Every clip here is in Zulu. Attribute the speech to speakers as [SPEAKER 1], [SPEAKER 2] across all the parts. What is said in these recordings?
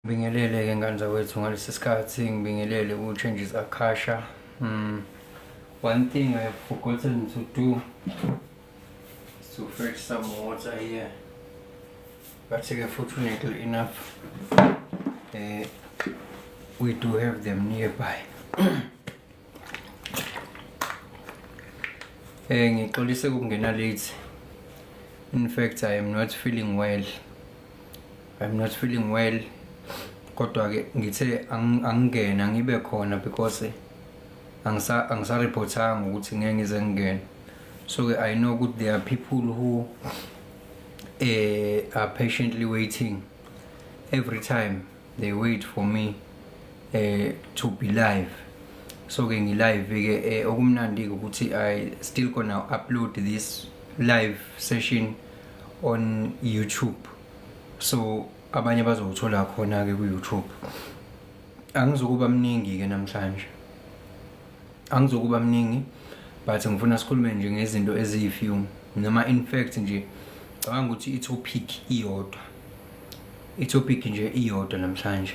[SPEAKER 1] Ngibingelele-ke ngane zakwethu ngalesi sikhathi ngibingelele ku-Changes Akasha. One thing I have forgotten to do is to fetch some water here. But ke fortunately enough, we do have them nearby. Ngixolise ukungena late. In fact, I am not feeling well. I'm not feeling well. Kodwa ke ngithe angingena ngibe khona because angisareportanga ukuthi ngeke ngize ngingene. So ke I know ukuthi there are people who are patiently waiting. Every time they wait for me to be live. So ke ngi-live ke, okumnandi ukuthi I still gonna upload this live session on YouTube. So abanye bazowuthola khona ke ku YouTube. Angizokuba mningi ke namhlanje. Angizokuba mningi, but ngifuna sikhulume nje ngezinto eziyi-few, noma in fact nje cabanga ukuthi i-topic iyodwa. I-topic nje iyodwa namhlanje.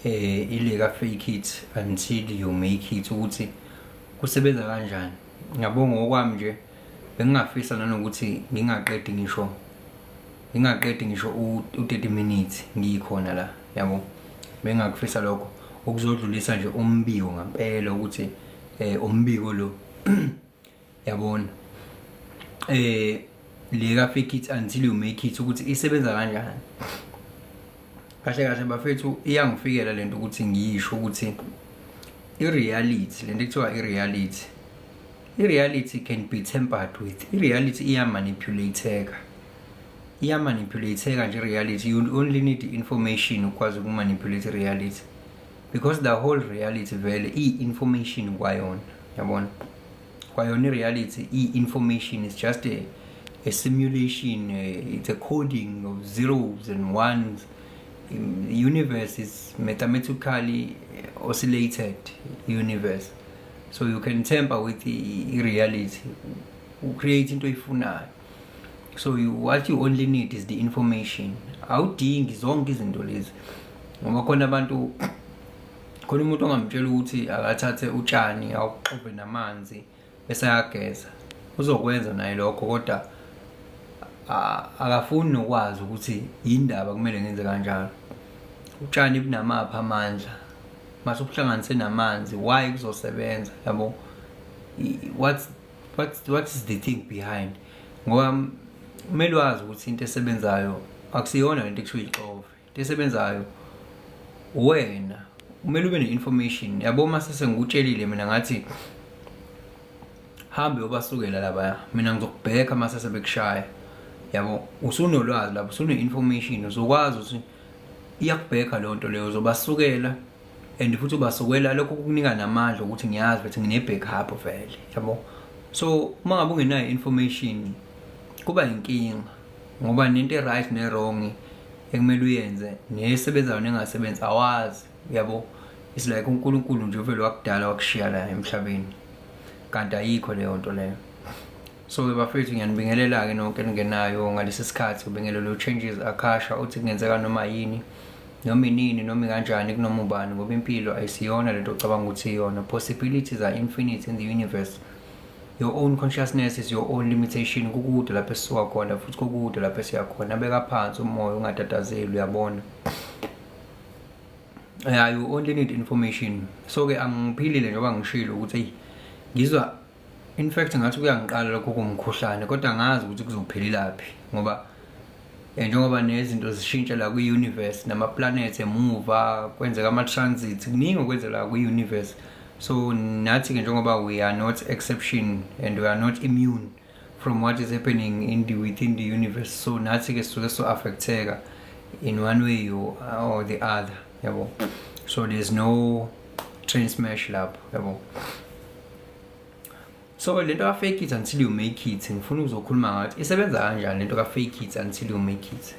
[SPEAKER 1] Ile ka fake it until you make it, ukuthi kusebenza kanjani. Ngiyabonga ngokwami nje, bengingafisa nanokuthi ngingaqedi ngisho u-30 minutes ngikhona la, yabo. Bengakufisa lokho, ukuzodlulisa nje umbiko ngempela, ukuthi umbiko lo, yabona, le ka fake it until you make it, ukuthi isebenza kanjani kahle kahle. Bafethu, iyangifikela lento ukuthi ngisho ukuthi i-reality, lento ekuthiwa i-reality, i-reality can be tampered with. I-reality iyamanipulateeka, iyamanipulateeka nje reality. You only need information ukwazi ukumanipulate reality, because the whole reality vele iyi-information kwayona, yabona. Kwayona i-reality i-information is just a simulation, it's a coding of zeros and ones. The universe is mathematically oscillated universe, so you can tamper with the reality, create into oyifunayo. So what you only need is the information. Awudingi zonke izinto lezi, ngoba khona abantu, khona umuntu ongamtshela ukuthi akathathe utshani awuxube namanzi bese ayageza, uzokwenza naye lokho, kodwa akafuni nokwazi ukuthi yindaba kumele ngenze kanjalo. Utshani bunamaphi amandla mase ubuhlanganise namanzi? Why kuzosebenza, yabo? What is the thing behind? Ngoba kumele wazi ukuthi into esebenzayo akusiyona lento ekuthiwa ixove. Into esebenzayo wena kumele ube ne-information, yabo. Mase sengikutshelile mina ngathi hambe uyobasukela labaya, mina ngizokubheka mase sebekushaya, yabo. Usunolwazi lapho, usune-information, uzokwazi ukuthi iyakubheka leyo nto leyo, uzobasukela and futhi ubasukela lokho kukunika namandla ukuthi ngiyazi ukuthi ngine-backup vele, yabo. So uma ngabe ungenayo information kuba inkinga, ngoba nento e-right ne-wrong ekumele uyenze, nesebenzayo nengasebenzi, awazi, yabo. It's like uNkulunkulu nje uvele wakudala wakushiya la emhlabeni, kanti ayikho leyo nto leyo. So-ke bafethu, ngiyanibingelela-ke nonke ningenayo ngalesi sikhathi. Ubingelelo Changes Akasha, uthi kungenzeka noma yini, noma inini, noma kanjani, kunoma ubani, ngoba impilo ayisiyona lento ocabanga ukuthi iyona. Possibilities are infinite in the universe. Your own consciousness is your own limitation. Kukude lapho esisuka khona futhi kukude lapho esiya khona. Beka phansi umoya, ungatatazeli, uyabona. Yeah, you only need information. So ke angiphilile njengoba ngishilo ukuthi hey, ngizwa in fact ngathi kuyangiqala lokho kumkhuhlane, kodwa ngazi ukuthi kuzophelelaphi, ngoba njengoba nezinto zishintsha la kwi-universe, nama-planets emuva kwenzeka ama-transit, kuningi okwenzeka kwi-universe. So nathi-ke njengoba we are not exception and we are not immune from what is happening in the within the universe, so nathi-ke sisuke so-affecteka in one way or the other, yabo. So there's no train smash lapho, yabo. So lento ka-fake it until you make it, ngifuna ukuzokhuluma ngathi isebenza kanjani lento ka-fake it until you make it.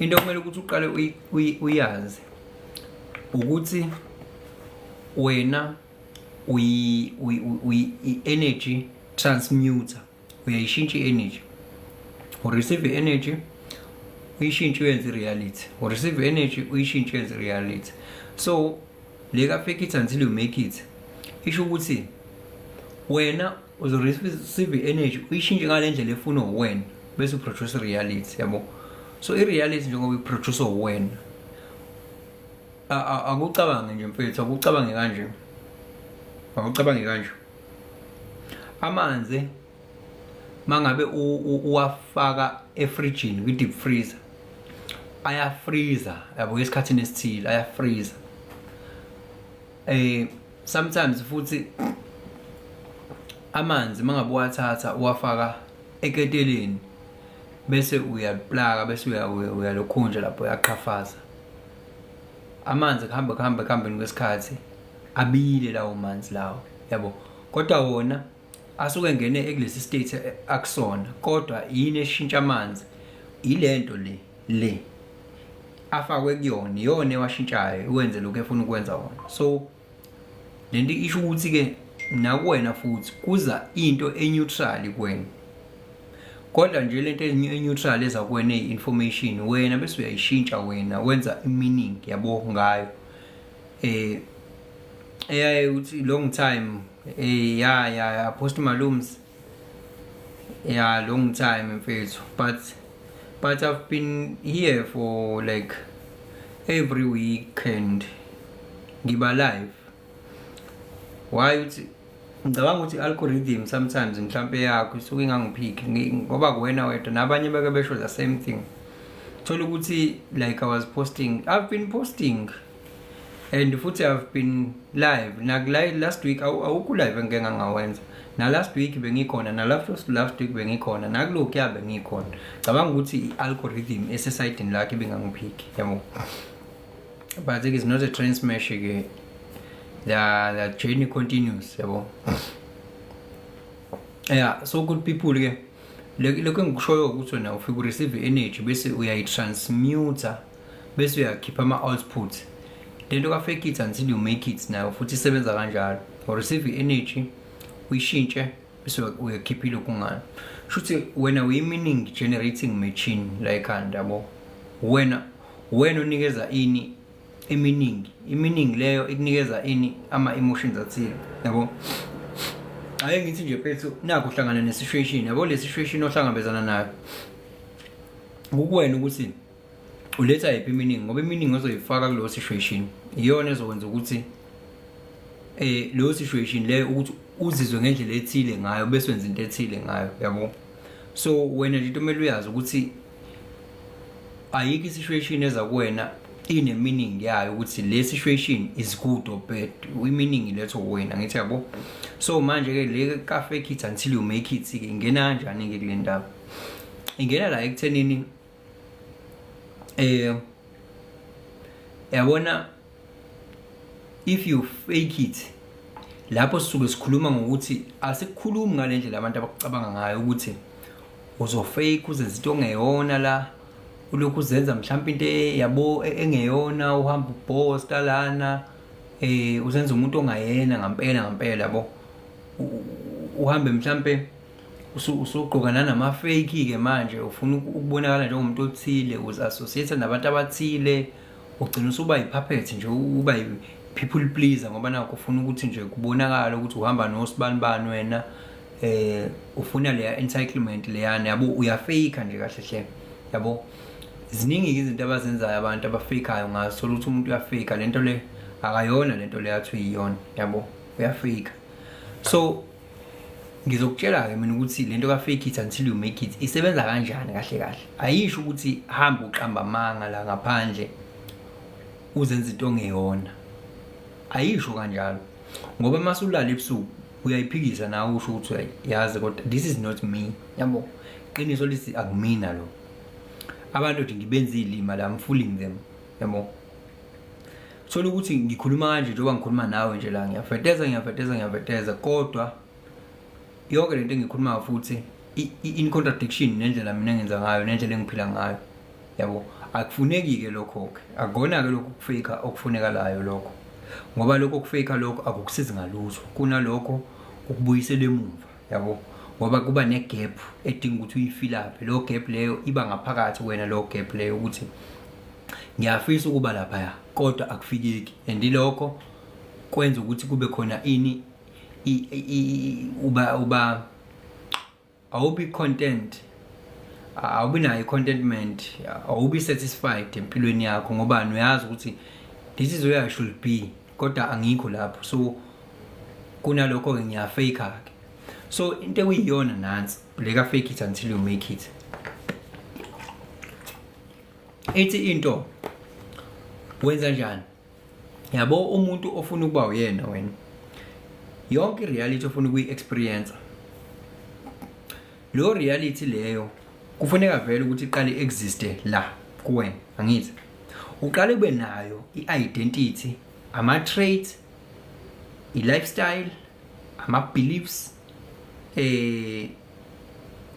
[SPEAKER 1] Into okumele ukuthi uqale uyazi ukuthi wena uyi i-energy transmuter, uyayishintsha i-energy. Ureceive i-energy, uyishintshe, uyenze i-reality. Ureceive i-energy, uyishintshe, uyenze i-reality. So le ka-fake it until you make it isho ukuthi wena uzoreceive i-energy, uyishintshe ngale ndlela efunwa uwena, bese uproduce reality, yabo. So i-reality, njengoba iproduce uwena, akucabange nje mfethu, akucabange kanje, akucabange kanje: amanzi mangabe uwafaka efrijini, kwi-deep freezer, ayafreeza, yabo, esikhathini esithile ayafreeza. Sometimes futhi amanzi mangabe uwathatha uwafaka eketeleni, bese uyaplaka, bese uyalokhunja lapho, uyaqhafaza amanzi, kuhambe kuhambe kuhambeni kwesikhathi abile lawo manzi lawo, yabo. Kodwa wona asuke engene ekulesi state akusona. Kodwa yini eshintsha amanzi? Ilento le afakwe kuyona, iyona ewashintshayo, iwenze lokhu efuna ukwenza wona. So lento isho ukuthi ke nakuwena futhi kuza into eneutral kuwena, kodwa nje lento eneutral eza kuwena eyi-information, wena bese uyayishintsha, wena wenza i-meaning, yabo, ngayo. Eyaye uthi long time, ya Post Malomes, yeah, long time mfethu, but I've been here for like every weekend, ngiba live. Why? Uthi ngicabanga ukuthi i-algorithm sometimes mhlampe yakho isuke ingangiphiki, ngoba kuwena wedwa, nabanye bake besho the same thing. Thola ukuthi like I was posting, I've been posting and futhi I've been live. Nakula last week awukho live engike ngangawenza, na last week bengikhona, na last week bengikhona, nakulokhu ya bengikhona. Cabanga ukuthi i-algorithm esesayidini lakhe ibingangiphiki, yabo. But it is not a train smash ke, the journey continues, yabo. Yeah, so good people ke, lokho engikushoyo ukuthi wena ufike ureceive energy, bese uyayi-transmute, bese uyakhipha ama-output. Lento ka-fake it until you make it nayo futhi isebenza kanjalo. Ureceive i-energy, uyishintshe, bese uyakhipha ilokhu ngayo. Shuthi wena uyi-meaning generating machine la ekhanda, yabo. Wena unikeza ini i-meaning, i-meaning leyo ikunikeza ini ama-emotions athile, yabo. Ake ngithi nje mfethu, nakho uhlangana ne-situation, yabo. Le situation ohlangabezana nayo, kukuwena ukuthi uletha yiphi i-meaning, ngoba i-meaning ozoyifaka kuleyo situation iyona ezokwenza ukuthi leyo situation leyo ukuthi uzizwe ngendlela ethile ngayo, bese wenza into ethile ngayo, yabo. So wena nje into kumele uyazi ukuthi ayikho i-situation eza kuwena ine meaning yayo, ukuthi le situation is good or bad. I-meaning ilethwa wena, ngithi, yabo. So manje ke le ka fake it until you make it ke ingena kanjani ke kule ndaba? Ingena la ekuthenini, yabona, if you fake it, lapho sisuke sikhuluma ngokuthi asikukhulumi ngale ndlela abantu abakucabanga ngayo, ukuthi uzofake, uzenza into ongeyona la, ulokhu uzenza mhlawumbe into yabo engeyona, uhamba uposta lana, uzenza umuntu ongayena ngampela ngampela, yabo. Uhambe mhlambe usugqoka nanama fake ke manje, ufuna ukubonakala njengomuntu othile, uzi-associate nabantu abathile, ugcina usuba yi-puppet nje, uba yi-people pleaser, ngoba nakho ufuna ukuthi nje kubonakala ukuthi uhamba nosibani bani wena, ufuna leya entitlement leyana, yabo. Uyafake nje kahle hle, yabo. Ziningi izinto abazenzayo abantu abafakayo ngazo. Thola ukuthi umuntu uyafaka lento le, akayona lento le athi uyiyona, yabo, uyafaka. So ngizokutshela-ke mina ukuthi lento ka-fake it until you make it isebenza kanjani kahle kahle. Ayisho ukuthi hamba uqamba amanga la ngaphandle, uzenza into ongeyona. Ayisho kanjalo, ngoba uma ulala ebusuku uyayiphikisa nawe, usho ukuthi yazi kodwa this is not me, yabo. Iqiniso lithi akumina lo, abantu nje ngibenza ilima la, I'm fooling them, yabo. Thola ukuthi ngikhuluma kanje njengoba ngikhuluma nawe nje la, ngiyafeteza, ngiyafeteza, ngiyafeteza, kodwa yonke lento engikhulumayo futhi in contradiction nendlela mina engenza ngayo, nendlela engiphila ngayo, yabo. Akufuneki-ke lokho-ke, akukona-ke lokhu kufika okufunekalayo lokho, ngoba lokho kufika lokho akukusizi ngalutho, kunalokho ukubuyisela emuva, yabo. Ngoba kuba ne-gap edinga ukuthi uyifill up. Leyo gap leyo iba ngaphakathi wena, leyo gap leyo ukuthi ngiyafisa ukuba laphaya kodwa akufikeki, and ilokho kwenza ukuthi kube khona ini, uba awubi content, awubi nayo i-contentment, awubi satisfied empilweni yakho, ngoba uyazi ukuthi this is where I should be kodwa angikho lapho. So kunalokho-ke ngiyafake-ke. So into ekuyiyona nansi leka fake it until you make it. Ithi into wenza njani? Yabo, umuntu ofuna ukuba uyena wena, yonke i-reality ofuna ukuyi-experience, leyo reality leyo kufuneka vele ukuthi iqale existe la kuwena, angithi? Uqale kube nayo i-identity, ama-traits, i-lifestyle, ama-beliefs,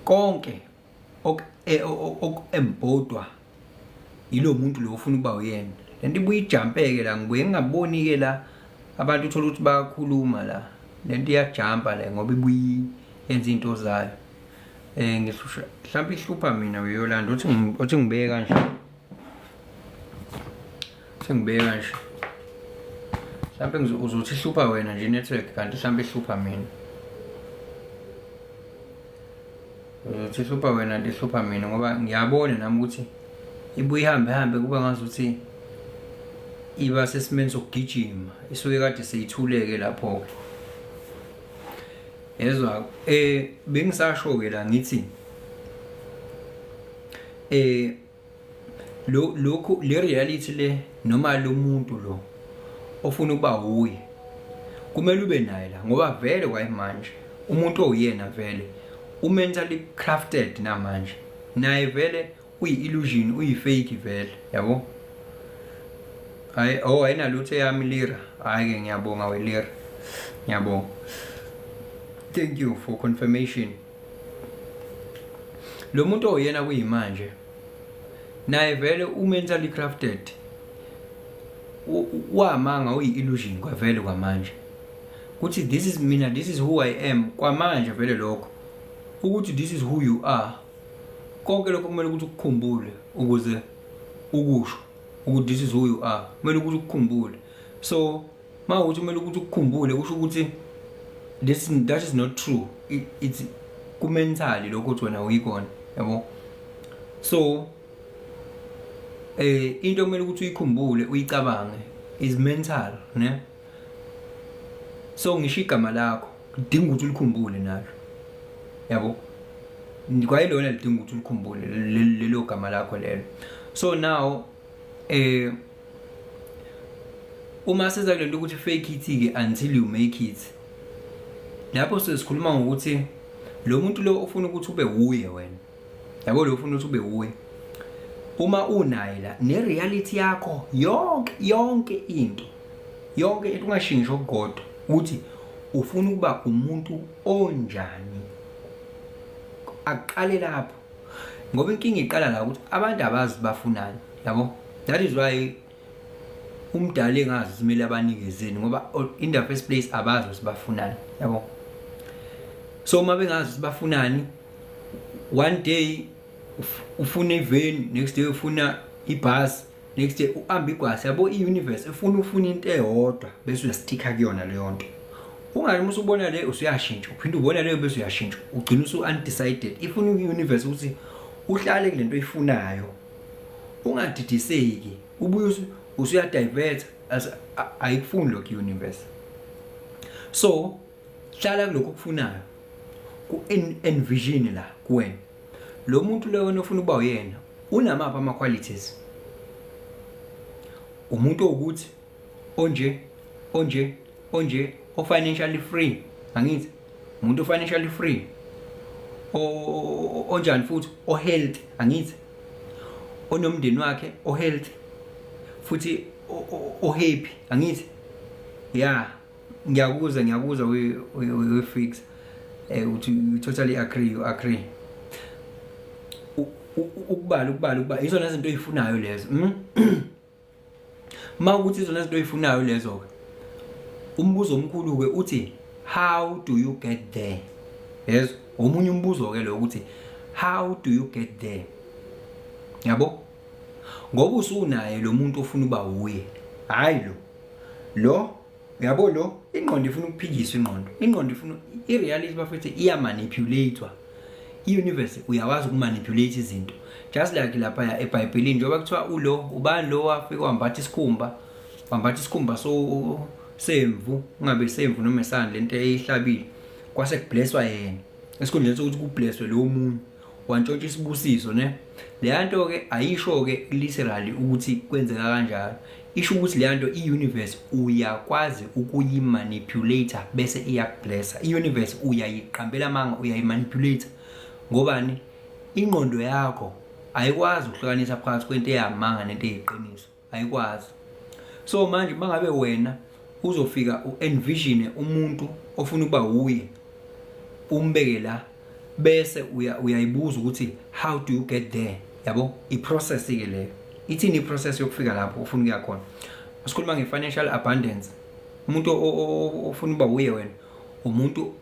[SPEAKER 1] konke ok-embodwa yilo muntu lo ofuna ukuba uyena. Lento ibuye ijampeke la, ngibuye ngingaboni ke la abantu, uthola ukuthi bayakhuluma la, lento iyajampa le ngoba ibuye yenza into zayo. Ngihlusha mhlawumbe ihlupha mina uyolanda uthi ngibeke kanje, sengibeke kanje. Mhlawumbe uzothi ihlupha wena nje network, kanti mhlawumbe ihlupha mina. Uzothi ihlupha wena, nto ihlupha mina, ngoba ngiyabona nami ukuthi ibuye ihambe hambe, kuba ngazuthi iba sesimeni sokugijima, isuke kade seyithuleke lapho-ke. Yezwa, bengisasho-ke la ngithi lo lokhu le reality le noma lo muntu lo ofuna ukuba uye kumele ube naye la, ngoba vele kwayimanje umuntu owuyena vele u-mentally crafted namanje, naye vele uyi-illusion, uyi-fake vele, yabo. Hayi, oh, ayinalutho eyami lira. Hayi-ke, ngiyabonga welira, ngiyabonga, thank you for confirmation. Lo muntu oyena kuyimanje naye vele u-mentally crafted, wamanga, uyi-illusion kwavele kwamanje kuthi this is mina, this is who I am kwamanje vele. Lokho ukuthi this is who you are, konke lokho kumele ukuthi ukukhumbule ukuze ukusho ukuthi this is who you are. Kumele ukuthi ukukhumbule. So mawukuthi kumele ukuthi ukukhumbule, kusho ukuthi this that is not true. It's ku-mentally lokho ukuthi wena uyikona, yabo. So into kumele ukuthi uyikhumbule, uyicabange is mental, ne? So ngisho igama lakho kudinga ukuthi ulikhumbule nalo, yabo, kwayilona lidinga ukuthi ulikhumbule lelo gama lakho lelo. So now uma siza kulento ukuthi fake it ke until you make it, lapho sesikhuluma ngokuthi lo muntu lo ofuna ukuthi ube wuye wena, yabo, lo ufuna ukuthi ube wuye, uma unaye la ne-reality yakho yonke, yonke into, yonke into, ungashiyi ngisho okukodwa, ukuthi ufuna ukuba umuntu onjani, aqale lapho, ngoba inkinga iqala la ukuthi abantu abazi bafunani, yabo. That is why umdala engazi kumele abanikezeni, ngoba in the first place abazi ukuthi bafunani, yabo. So uma bengazi ukuthi bafunani, one day ufuna iveni, next day ufuna ibhasi, next day u-ambiguous, yabo. I-universe ifuna ufuna into eyodwa bese uyasticka kuyona leyo nto. Ungathi uma usubona le usuyashintsha, uphinde ubona leyo bese uyashintsha, ugcina usu-undecided. Ifuna i-universe ukuthi uhlale kule nto oyifunayo, ungadidiseki, ubuye usuyadivert. Ayikufuni lokho i-universe. So hlala kulokho okufunayo, ku-envision la kuwena lo muntu lo wena ofuna ukuba uyena, unamaphi ama-qualities, umuntu owukuthi onje, onje, onje, o-financially free, angithi? Umuntu o-financially free onjani futhi o-healthy, angithi? Onomndeni wakhe o-healthy futhi o-happy, angithi? Ya, ngiyakuzwa, ngiyakuzwa we fix uthi you totally agree, you agree. Ukubala, ukubala, ukubala izona izinto oyifunayo lezo. Ma ukuthi izona izinto oyifunayo lezo ke, umbuzo omkhulu ke uthi, how do you get there? Yezwa, omunye umbuzo ke lo ukuthi how do you get there? Yabo? Ngoba usunaye lo muntu ofuna uba uye. Hayi lo. Lo uyabo lo ingqondo ifuna ukuphikiswa ingqondo. Ingqondo ifuna i-reality bafethu iyamanipulatewa. I-universe uyakwazi ukumanipulate izinto. Just like lapha eBhayibhelini njengoba kuthiwa ulo ubani lo wafika wambatha isikhumba, wambatha isikhumba so semvu, ungabe semvu noma esani lento eyihlabile. Kwase kublesswa yena. Esikhundleni sokuthi kublesswe lo munye wantshontsha isibusiso ne. Leya nto ke ayisho ke literally ukuthi kwenzeka kanjalo. Isho ukuthi leya nto i-universe uyakwazi ukuyimanipulate bese iyakublessa. I-universe uyayiqambela amanga, uyayimanipulate. Ngobani? Ingqondo yakho ayikwazi ukuhlukanisa phakathi kwento eyamanga nento eyiqiniso. Ayikwazi. So manje mangabe wena uzofika u-envision umuntu ofuna ukuba uye, umbeke la bese uyayibuza ukuthi how do you get there? Yabo, i-process ke leyo. Ithini i-process yokufika lapho ufuna ukuya khona? Asikhuluma nge-financial abundance. Umuntu ofuna ukuba uye wena, umuntu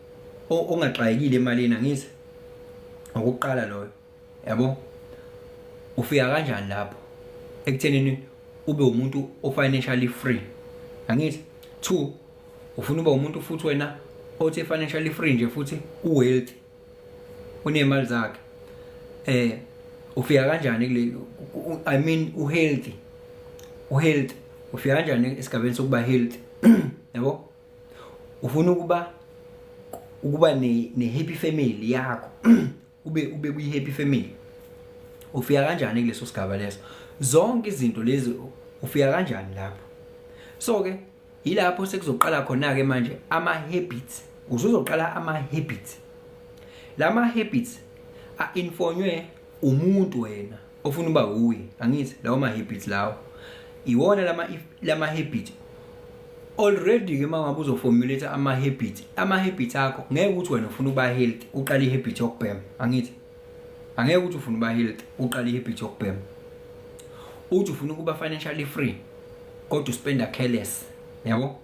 [SPEAKER 1] ongaxakekile emalini, angithi? Okokuqala loyo. Yabo? Ufika kanjani lapho ekuthenini ube umuntu o financially free? Angithi? 2, ufuna uba umuntu futhi wena othi financially free nje futhi u-wealthy, unemali zakhe. Ufika kanjani kule, I mean u-healthy, u-healthy, ufika kanjani esigabeni sokuba healthy? Yabo? Ufuna ukuba ne happy family yakho, ube kwi happy family. Ufika kanjani kuleso sigaba leso? Zonke izinto lezi ufika kanjani lapho? So ke yilapho sekuzoqala khona ke manje ama habits. Usuzoqala ama habits. Lama habits a-informwe umuntu wena ofuna uba uye, angithi? Lawo ma habits lawo iwona lama habits already ke. Mangabe uzoformulate ama habits, ama habits akho ngeke ukuthi wena ufuna ukuba healthy uqala ihabit yokubhema, angithi? Angeke ukuthi ufuna ukuba healthy uqala ihabit yokubhema. Uthi ufuna ukuba financially free kodwa uspenda careless, yabo?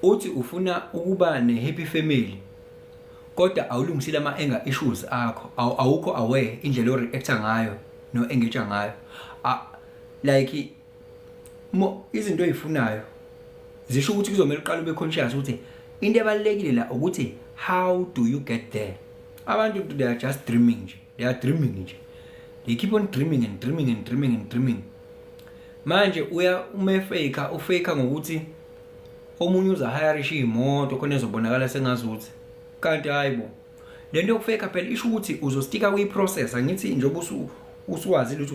[SPEAKER 1] Uthi ufuna ukuba ne happy family kodwa awulungisile ama anger issues akho, awukho aware indlela o-reacta ngayo no engage ngayo. Like mo izinto ozifunayo zisho ukuthi kuzomela uqale ube conscious ukuthi into ebalekile la ukuthi how do you get there. Abantu, they are just dreaming nje, they are dreaming nje, they keep on dreaming and dreaming and dreaming and dreaming. Manje uya uma efake, ufake ngokuthi omunye uza hire imoto khona ezobonakala sengazuthi, kanti hayibo, lento yokufake phela isho ukuthi uzostika kwi process, angithi? Njengoba usuwazile ukuthi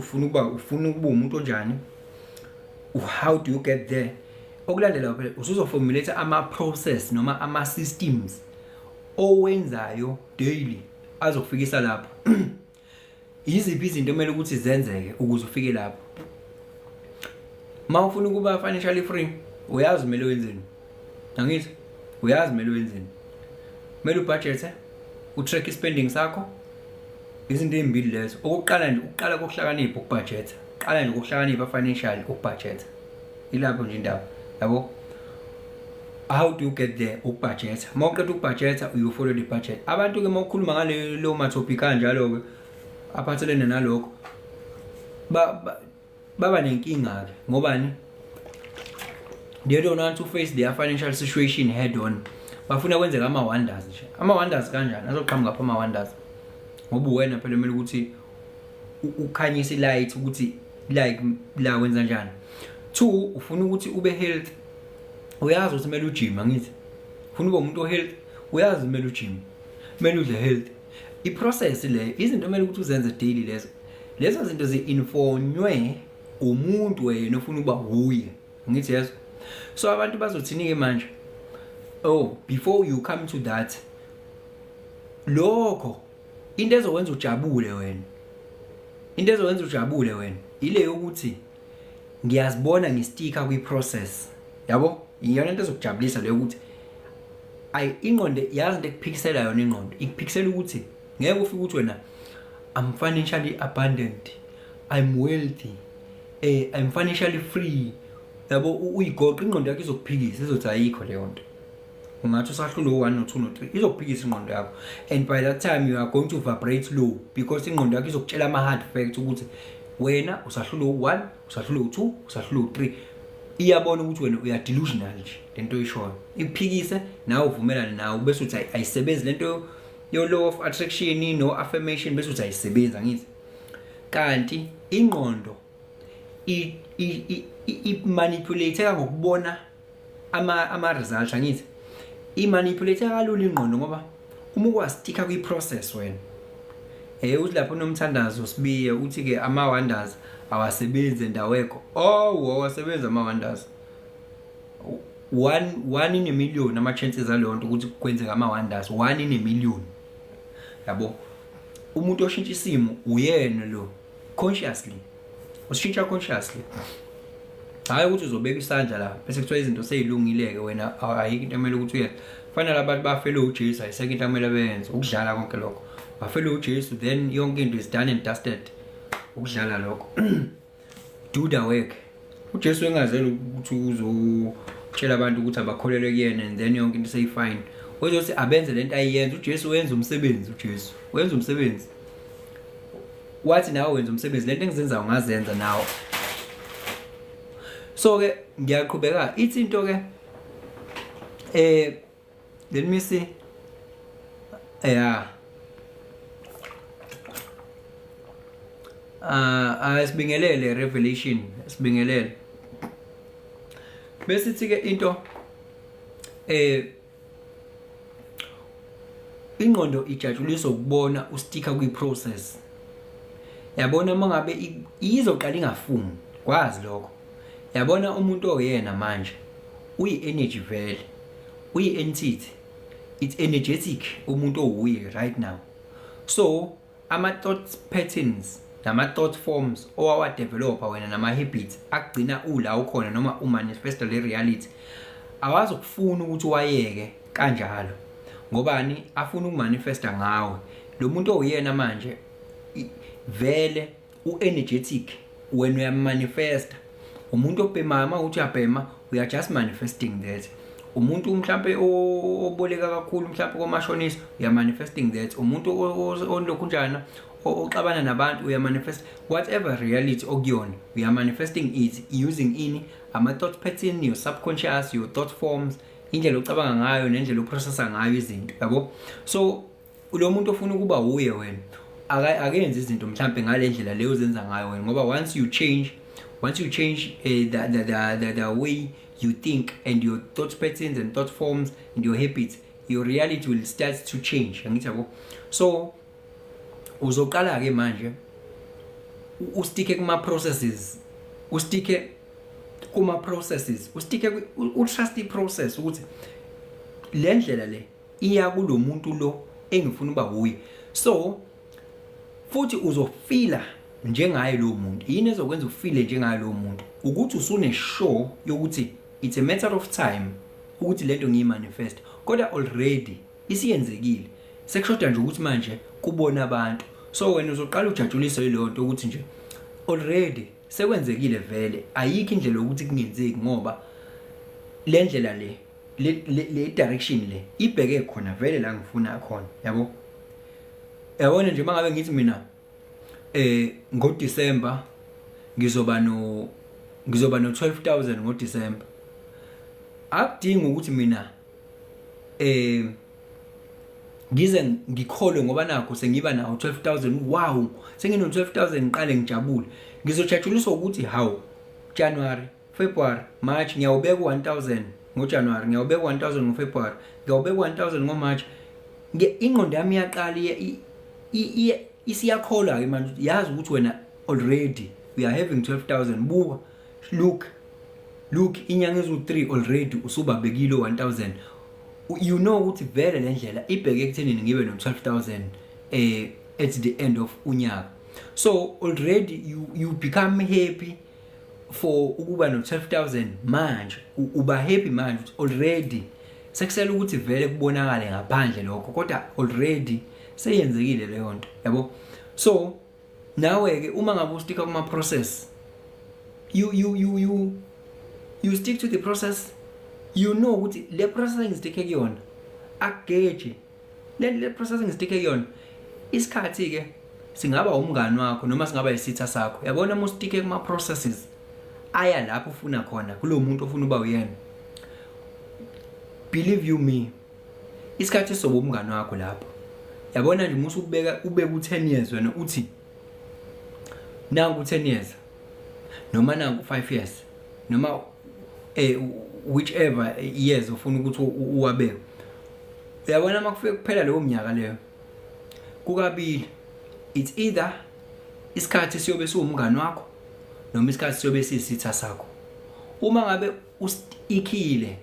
[SPEAKER 1] ufuna ukuba umuntu onjani, how do you get there? Okulandelayo phela usuzoformulate ama process noma ama systems owenzayo daily azokufikisa lapho. Yiziphi izinto kumele ukuthi zenzeke ukuze ufike lapho? Ma ufuna ukuba financially free, uyazi kumele wenzeni, angithi? Uyazi kumele wenzeni? Kumele ubudget, utrack spending sakho. Izinto ezimbili lezo. Okokuqala nje, ukuqala kokuhlakanipha ukubudget. Qala nje ukuhlakanipha financially, ukubudget. Ilapho nje indaba, yabo? How do you get there? Ukubudget. Uma uqeda ukubudget, you follow the budget. Abantu ke, uma ukhuluma ngale lo ma topic kanjalo ke aphathelene nalokho, baba nenkinga ke. Ngobani? They don't want to face their financial situation head on. Bafuna kwenzeka ama wonders nje. Ama wonders kanjani azoqhamuka pha ama wonders? Ngoba wena phela kumele ukuthi ukhanyise light ukuthi like la wenza njani. Two, ufuna ukuthi ube healthy, uyazi ukuthi kumele ujime, angithi? Ufuna ube umuntu o-healthy, uyazi kumele ujime, kumele udle healthy. I-process leyo, izinto kumele ukuthi uzenze daily lezo. Lezo zinto zi-informwe umuntu wena ofuna ukuba uye, ngithi yezo. So abantu bazothini-ke manje? Oh, before you come to that, lokho into ezokwenza ujabule wena, into ezokwenza ujabule wena ile yokuthi ngiyazibona ngisticka kwi-process, yabo? Iyona into ezokujabulisa leyo, ukuthi ayi, ingqondo yazi into ekuphikisela yona. Ingqondo ikuphikisela ukuthi ngeke ufike ukuthi wena I'm financially abundant, I'm wealthy, I'm financially free, yabo? Uyigoqa ingqondo yakho, izokuphikisa, izothi ayikho leyo nto. Ungathi usahlulwe u-1 no-2 no-3, izokuphikisa ingqondo yakho, and by that time you are going to vibrate low because ingqondo yakho izokutshela ama-hard facts ukuthi wena usahlulwe u-1, usahlulwe u-2, usahlulwe u-3. Iyabona ukuthi wena uya delusional nje lento oyishoyo, ikuphikise nawe uvumelane nawe, bese uthi ayisebenzi lento yo law of attraction no affirmation, bese uthi ayisebenzi, angithi? Kanti ingqondo i-manipulate ngokubona ama results, angithi? I-manipulate kalula ingqondo ngoba uma ukwa-sticka kwi-process wena, uthi lapho unomthandazo sibiye uthi ke ama wonders awasebenzi endawekho. Oh, awasebenzi ama wonders. One in a million ama chances aleyo nto ukuthi kwenzeka ama wonders, one in a million, yabo. Umuntu oshintsha isimo uyena lo consciously, ushintsha consciously, hayi ukuthi uzobeka isandla la bese kuthiwa izinto seyilungile-ke, wena ayikho into emele ukuthi uyenze. Fanele abantu bafele uJesu, ayisekho into akumele beyenze, ukudlala konke lokho. Bafele uJesu, then yonke into is done and dusted, ukudlala lokho. Do the work. UJesu engazeli ukuthi uzotshela abantu ukuthi abakholelwe kuyena and then yonke into seyifine. Uzothi abenze lento ayiyenza. UJesu wenza umsebenzi, uJesu wenza umsebenzi, wathi nawe wenza umsebenzi, lento engizenzayo ngazenza nawe. So ke ngiyaqhubeka, ithi into ke, let me see, yeah, asibingelele Revelation, sibingelele. Bese ithi ke into, ingqondo ijatshuliswa ukubona usticka kwi-process, yabona. Uma ngabe izoqala ingafuni kwazi lokho, yabona, umuntu oyena manje uyi-energy vele, uyi-entity, it's energetic umuntu owuye right now. So ama-thought patterns nama-thought forms owawadevelopa wena nama-habits akugcina ula ukhona noma umanifesta le reality, awazokufuna ukuthi wayeke kanjalo. Ngobani? Afuna ukumanifesta ngawe. Lo muntu owuyena manje vele u-energetic, wena uyamanifesta. Umuntu obhemayo, uma uthi uyabhema, we are just manifesting that. Umuntu mhlambe oboleka kakhulu mhlambe komashonisa, we are manifesting that. Umuntu olokhu njana oxabana nabantu, uya manifest whatever reality okuyona. We are manifesting it using ini? Ama thought pattern, your subconscious, your thought forms, indlela ocabanga ngayo nendlela oprocessa ngayo izinto, yabo. So lo muntu ofuna ukuba uye wena akenzi izinto mhlambe ngale ndlela leyo ozenza ngayo wena, ngoba once you change the way you think and your thought patterns and thought forms and your habits, your reality will start to change, angithi, yabo? So uzoqala ke manje usticke kuma processes, usticke kuma processes, usticke, utrust i process ukuthi le ndlela le iya kulomuntu lo engifuna uba uye. So futhi uzofeela njengaye lo muntu. Yini ezokwenza ufeele njengaye lo muntu? Ukuthi usune sure yokuthi it's a matter of time ukuthi lento ngiyimanifest, kodwa already isiyenzekile, sekushoda nje ukuthi manje kubona abantu. So wena uzoqala ujatshuliswe yileyo nto ukuthi nje already sekwenzekile vele, ayikho indlela yokuthi kungenzeki, ngoba le ndlela le direction le ibheke khona vele la ngifuna khona, yabo. Yabona nje, mangabe ngithi mina ngoDecember ngizoba no 12,000 ngoDecember, akudingi ukuthi mina ngize ngikholwe ngoba nakho sengiba nawo 12,000. Wow, sengino 12,000, ngiqale ngijabule. Ngizojatshuliswa ukuthi hawu, January, February, March, ngiyawubeka u1000 ngoJanuary, ngiyawubeka u1000 ngoFebruary, ngiyawubeka u1000 ngoMarch. Ingqondo yami iyaqala isiyakholwa ke manje, yazi ukuthi wena already we are having 12,000. Buka, look, look, inyanga ezu3 already usubabekile 1000. You know ukuthi vele le ndlela ibheke ekuthenini ngibe no 12,000 at the end of unyaka. So already you become happy for ukuba no 12,000 manje. Uba happy manje ukuthi already sekusele ukuthi vele kubonakale ngaphandle lokho, kodwa already seyenzekile leyo nto, yabo. So nawe ke uma ngabe usticka kuma process, you stick to the process. You know ukuthi le process engisticke kuyona akugeji. Le process engisticke kuyona, isikhathi ke singaba umngani wakho noma singaba isitha sakho. Yabona, uma usticke kuma processes aya lapho ufuna khona, kulo muntu ofuna uba uyena, believe you me, isikhathi soba umngani wakho lapho. Yabona nje, musu ubeka ubeka u10 years, wena uthi nangu 10 years noma nangu 5 years noma whichever years ufuna ukuthi uwabeke, uyabona, makufike kuphela leyo minyaka leyo, kukabili: it's either isikhathi siyobe siwumngani wakho noma isikhathi siyobe siyisitha sakho. Uma ngabe ustickile,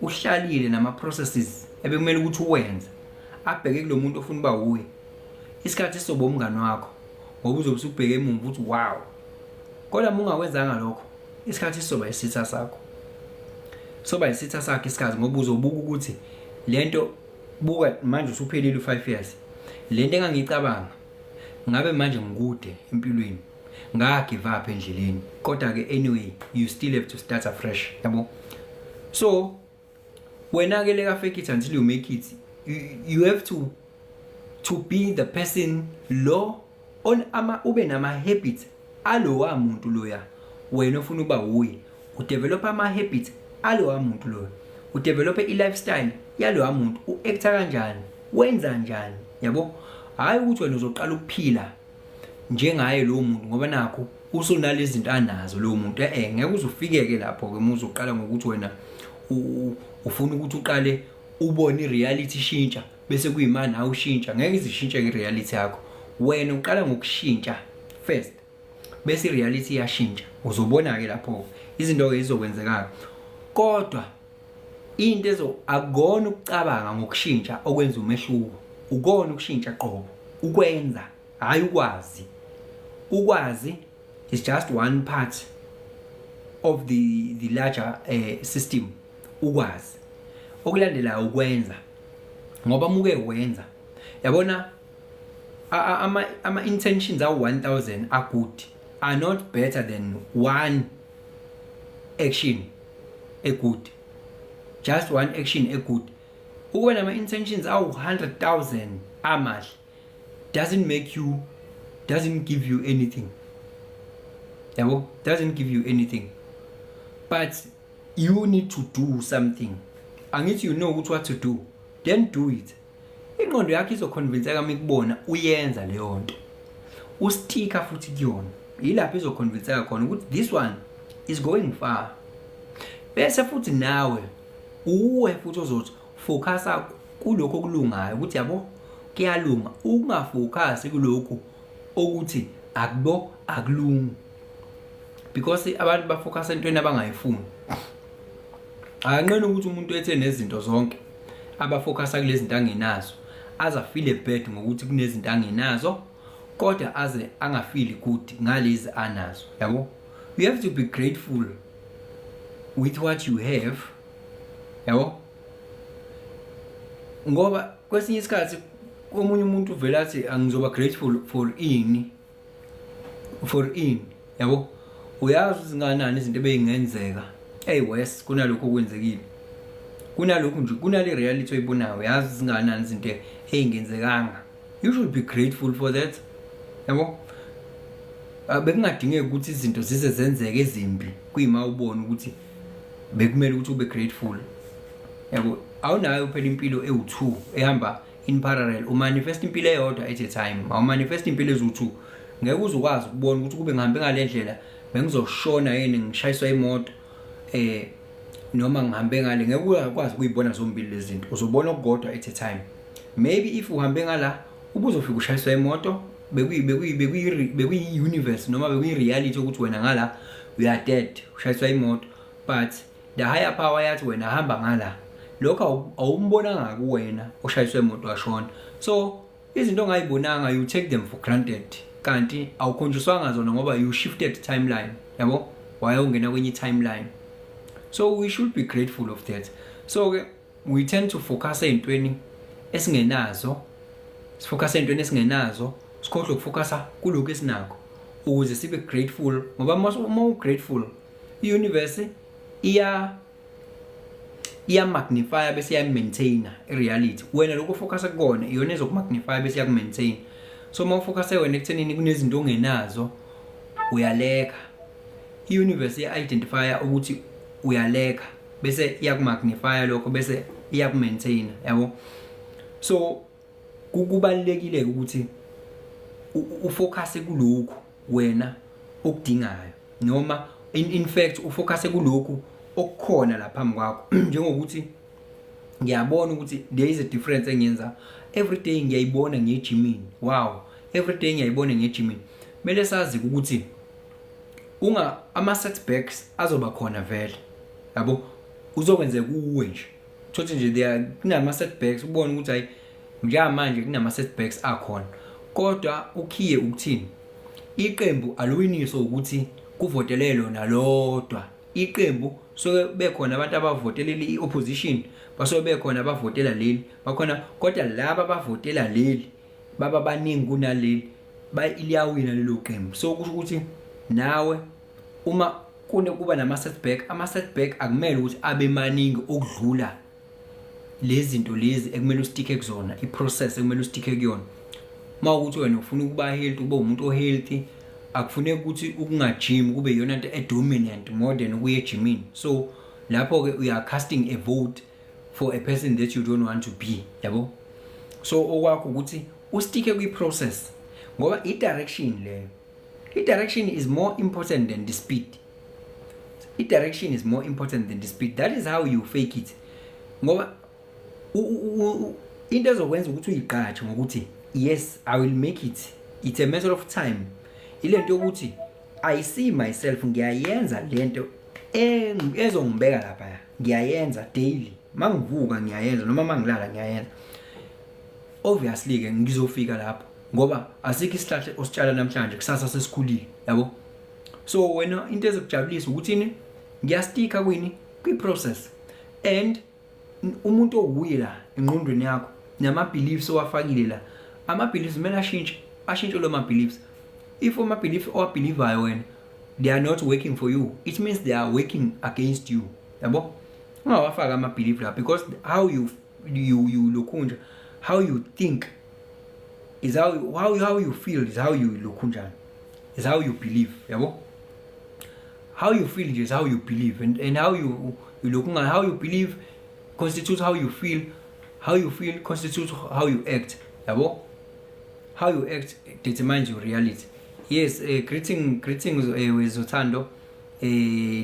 [SPEAKER 1] uhlalile nama processes ebekumele ukuthi uwenze abheke kulo muntu ofuna uba uye, isikhathi sizoba umngani wakho, ngoba uzobe usubheke emuva uthi, "Wow." Kodwa uma ungakwenzanga lokho, isikhathi sizoba isitha sakho, soba isitha sakho isikhathi, ngoba uzobuka ukuthi lento, buka manje usuphelile u5 years, lento engangicabanga ngabe manje ngikude empilweni, nga give up endleleni. Kodwa ke anyway, you still have to start afresh, yabo. So wena ke leka fake it until you make it, you have to be the person lo on ama ube nama habits alowa muntu loya wena ofuna uba uye. Udevelop ama habits alowa muntu loyo, udevelop i lifestyle yalowa muntu, uacta kanjani, wenza njani, yabo. Hayi ukuthi wena uzoqala ukuphila njengaye lo muntu ngoba nakho usunalezi zinto anazo lo muntu. Ngeke uze ufikeke lapho ke uma uzoqala ngokuthi wena ufuna ukuthi uqale ubone ireality ishintsha bese kuyimana nawe ushintsha. Ngeke izishintshe ireality yakho. Wena uqala ngokushintsha first, bese ireality iyashintsha. Uzobona ke lapho izinto ke izokwenzeka. Kodwa into ezo akukona ukucabanga ngokushintsha okwenza umehluko, ukona ukushintsha qobo, ukwenza, hayi ukwazi. Ukwazi is just one part of the larger system. Ukwazi okulandelayo ukwenza, ngoba muke wenza, yabona, ama intentions awu 1000 are good, are not better than one action a good, just one action a good. Ukuba nama intentions awu 100,000 amahle doesn't make you, doesn't give you anything, yabo, doesn't give you anything. But you need to do something. Angithi you know ukuthi what to do? Then do it. Ingqondo yakho izoconvinceka uma ikubona uyenza leyo nto, usticka futhi kuyona. Yilapho izoconvinceka khona ukuthi this one is going far. Bese futhi nawe uwe futhi ozothi focusa kulokho okulungayo, ukuthi yabo, kuyalunga, ungafocus kulokhu okuthi akubo akulungi, because abantu bafocus entweni abangayifuni. Akanqeni ukuthi umuntu ethe nezinto zonke, abafocusa kulezi zinto angenazo, aze afeel bad ngokuthi kunezinto angenazo, kodwa aze angafeel good ngalezi anazo, yabo. You have to be grateful with what you have, yabo, ngoba kwesinye isikhathi omunye umuntu uvela athi, "Angizoba grateful for ini, for ini?" Yabo, uyazi izinganani izinto ebeyingenzeka hey worse kunalokho okwenzekile, kunalokhu nje, kunale reality oyibonayo. Uyazi izinganani izinto ey'ngenzekanga? You should be grateful for that, yabo. Bekungadingeki ukuthi izinto zize zenzeke ezimbi kuyima ubone ukuthi bekumele ukuthi ube grateful, yabo. Awunayo phela impilo ewu-2 ehamba in parallel. Umanifest impilo eyodwa at a time, awumanifest impilo eziwu-2. Ngeke uze ukwazi ukubona ukuthi kube ngihambe ngale ndlela bengizoshona yini, ngishayiswa imoto, noma ngihambe ngale. Ngeke ukwazi ukuyibona zombili lezi zinto, uzobona okukodwa at a time. Maybe if uhambe ngala ubuzofika ushayiswa imoto, bekuyi universe noma bekuyi reality ukuthi wena ngala you are dead, ushayiswa imoto, but the higher power yathi wena hamba ngala. Lokho awumbonanga kuwena oshayiswe imoto washona. So izinto ongayibonanga, you take them for granted, kanti awukhonjiswanga zona ngoba you shifted timeline, yabo, wayongena kwenye timeline. So we should be grateful of that. So ke we tend to focus ey'ntweni esingenazo, sifocus ey'ntweni esingenazo, sikhohlwe ukufocusa kulokhu esinakho ukuze sibe grateful, ngoba uma u-grateful, i-universe iya Iya-magnify bese iya-maintain i-reality. Wena lokho ufocus kukona iyona ezoku-magnify bese iyaku-maintain. So uma ufocus wena ekuthenini kunezinto ongenazo, uyaleka. I-universe iya-identify ukuthi uyaleka bese iyaku-magnify lokho bese iyaku-maintain, yabo. So kubalulekile ukuthi ufocus kulokhu wena okudingayo, noma in fact ufocus kulokhu okukhona lapha phambi kwakho, njengokuthi ngiyabona ukuthi there is a difference engiyenza every day, ngiyayibona ngiyejimini. Wow, every day ngiyayibona ngiyejimini. Kumele sazi ukuthi unga ama setbacks azoba khona vele, yabo. Uzokwenzeka kuwe nje, thothi nje there kunama setbacks, ubone ukuthi hayi, njengamanje kunama setbacks akhona, kodwa ukhiye ukuthini? Iqembu aluwiniswa ukuthi kuvotele lona lodwa. Iqembu soke bekhona abantu abavotelela i-opposition, basuke bekhona abavotela leli, bakhona, kodwa laba abavotela leli baba baningi kunaleli, liyawina lelo qembu. So kusho ukuthi nawe uma kuba nama setback, ama setback akumele ukuthi abe maningi okudlula lezi zinto lezi ekumele usticke kuzona, i-process ekumele usticke kuyona. Uma ukuthi wena ufuna ukuba healthy, ube umuntu o-healthy, akufuneki ukuthi ukungajimi kube iyona nto e-dominant more than ukuya ejimini. So lapho-ke you are casting a vote for a person that you don't want to be, yabo. So okwakho ukuthi usticke kwi-process, ngoba i-direction leyo, i-direction is more important than the speed. I-direction is more important than the speed. That is how you fake it, ngoba into ezokwenza ukuthi uyiqatshe ngokuthi yes, I will make it, it's a matter of time, ile nto yokuthi I see myself ngiyayenza lento ezongibeka lapha, ngiyayenza daily, mangivuka ngiyayenza noma mangilala ngiyayenza. Obviously ke ngizofika lapho, ngoba asikho isihlahla ositshala namhlanje kusasa sesikhulile, yabo. So wena into ezokujabulisa ukuthi ngiyasticka kwini? Kwi-process. And umuntu owuye la engqondweni yakho nama beliefs owafakile la, ama beliefs kumele ashintshe, ashintshe lo ma beliefs. If ama beliefs owabelievayo wena, they are not working for you, it means they are working against you, yabo. Ungawafaka ama belief la, because how you lokhunja, how you think is how you feel is how you lokhunjana is how you believe, yabo. How you feel is how you believe, and how you look, how you believe constitutes how you feel, how you feel constitutes how you act, yabo. How you act determines your reality. Yes, greetings, Zothando.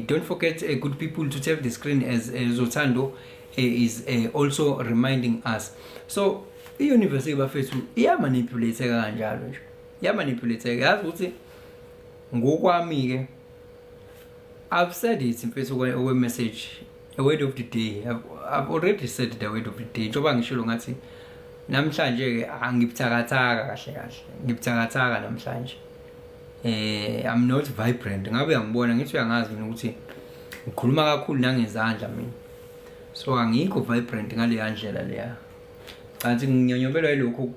[SPEAKER 1] Don't forget, good people, to tap the screen as Zothando is also reminding us. So i-universe, bafethu, iyamanipulate kanjalo nje, iyamanipulate. Yazi ukuthi ngokwami ke, I've said it, mfethu, okwe message, a word of the day. I've already said the word of the day, njengoba ngishilo ngathi namhlanje ke angibuthakathaka kahle kahle, ngibuthakathaka namhlanje. I'm not vibrant. Ngabe uyangibona, ngithi uyangazi mina ukuthi ngikhuluma kakhulu nangezandla mina, so angikho vibrant ngaleya ndlela leya. Kanti nginyonyobelwa yilokhu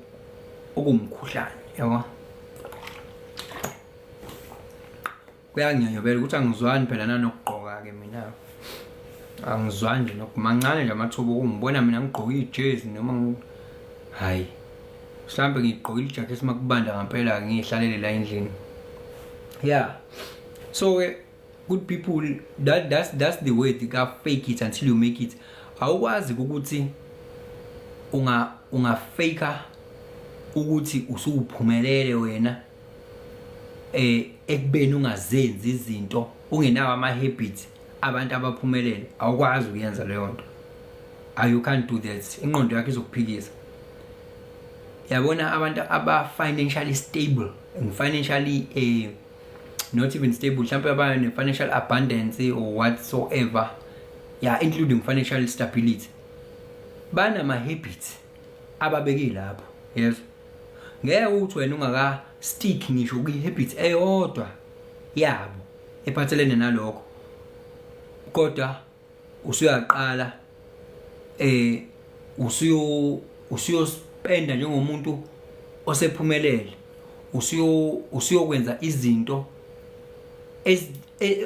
[SPEAKER 1] okumkhuhlane, yabo. Kuyanginyonyobela ukuthi angizwani phela nanokugqoka ke mina, angizwani nje nokumancane nje amathuba okungibona mina ngigqoke ijezi noma hayi, mhlambe ngigqoke ijacket makubanda ngempela, ngihlalele la endlini. Yeah, so ke good people, that's the way to fake it until you make it. Awukwazi ukuthi unga fake ukuthi usuphumelele wena ekubeni ungazenzi izinto, ungenawo ama habits abantu abaphumelele. Awukwazi ukuyenza leyo nto. You can't do that. Ingqondo yakho izokuphikisa, yabona. Abantu aba financially stable and financially not even stable, mhlawumbe abane financial abundance or whatsoever, yeah, including financial stability, banama habits ababeke lapho. Yes, ngeke ukuthi wena ungaka stick ngisho kwi habit eyodwa yabo ephathelene nalokho, kodwa usuyaqala usuyospenda njengomuntu osephumelele, usuyokwenza izinto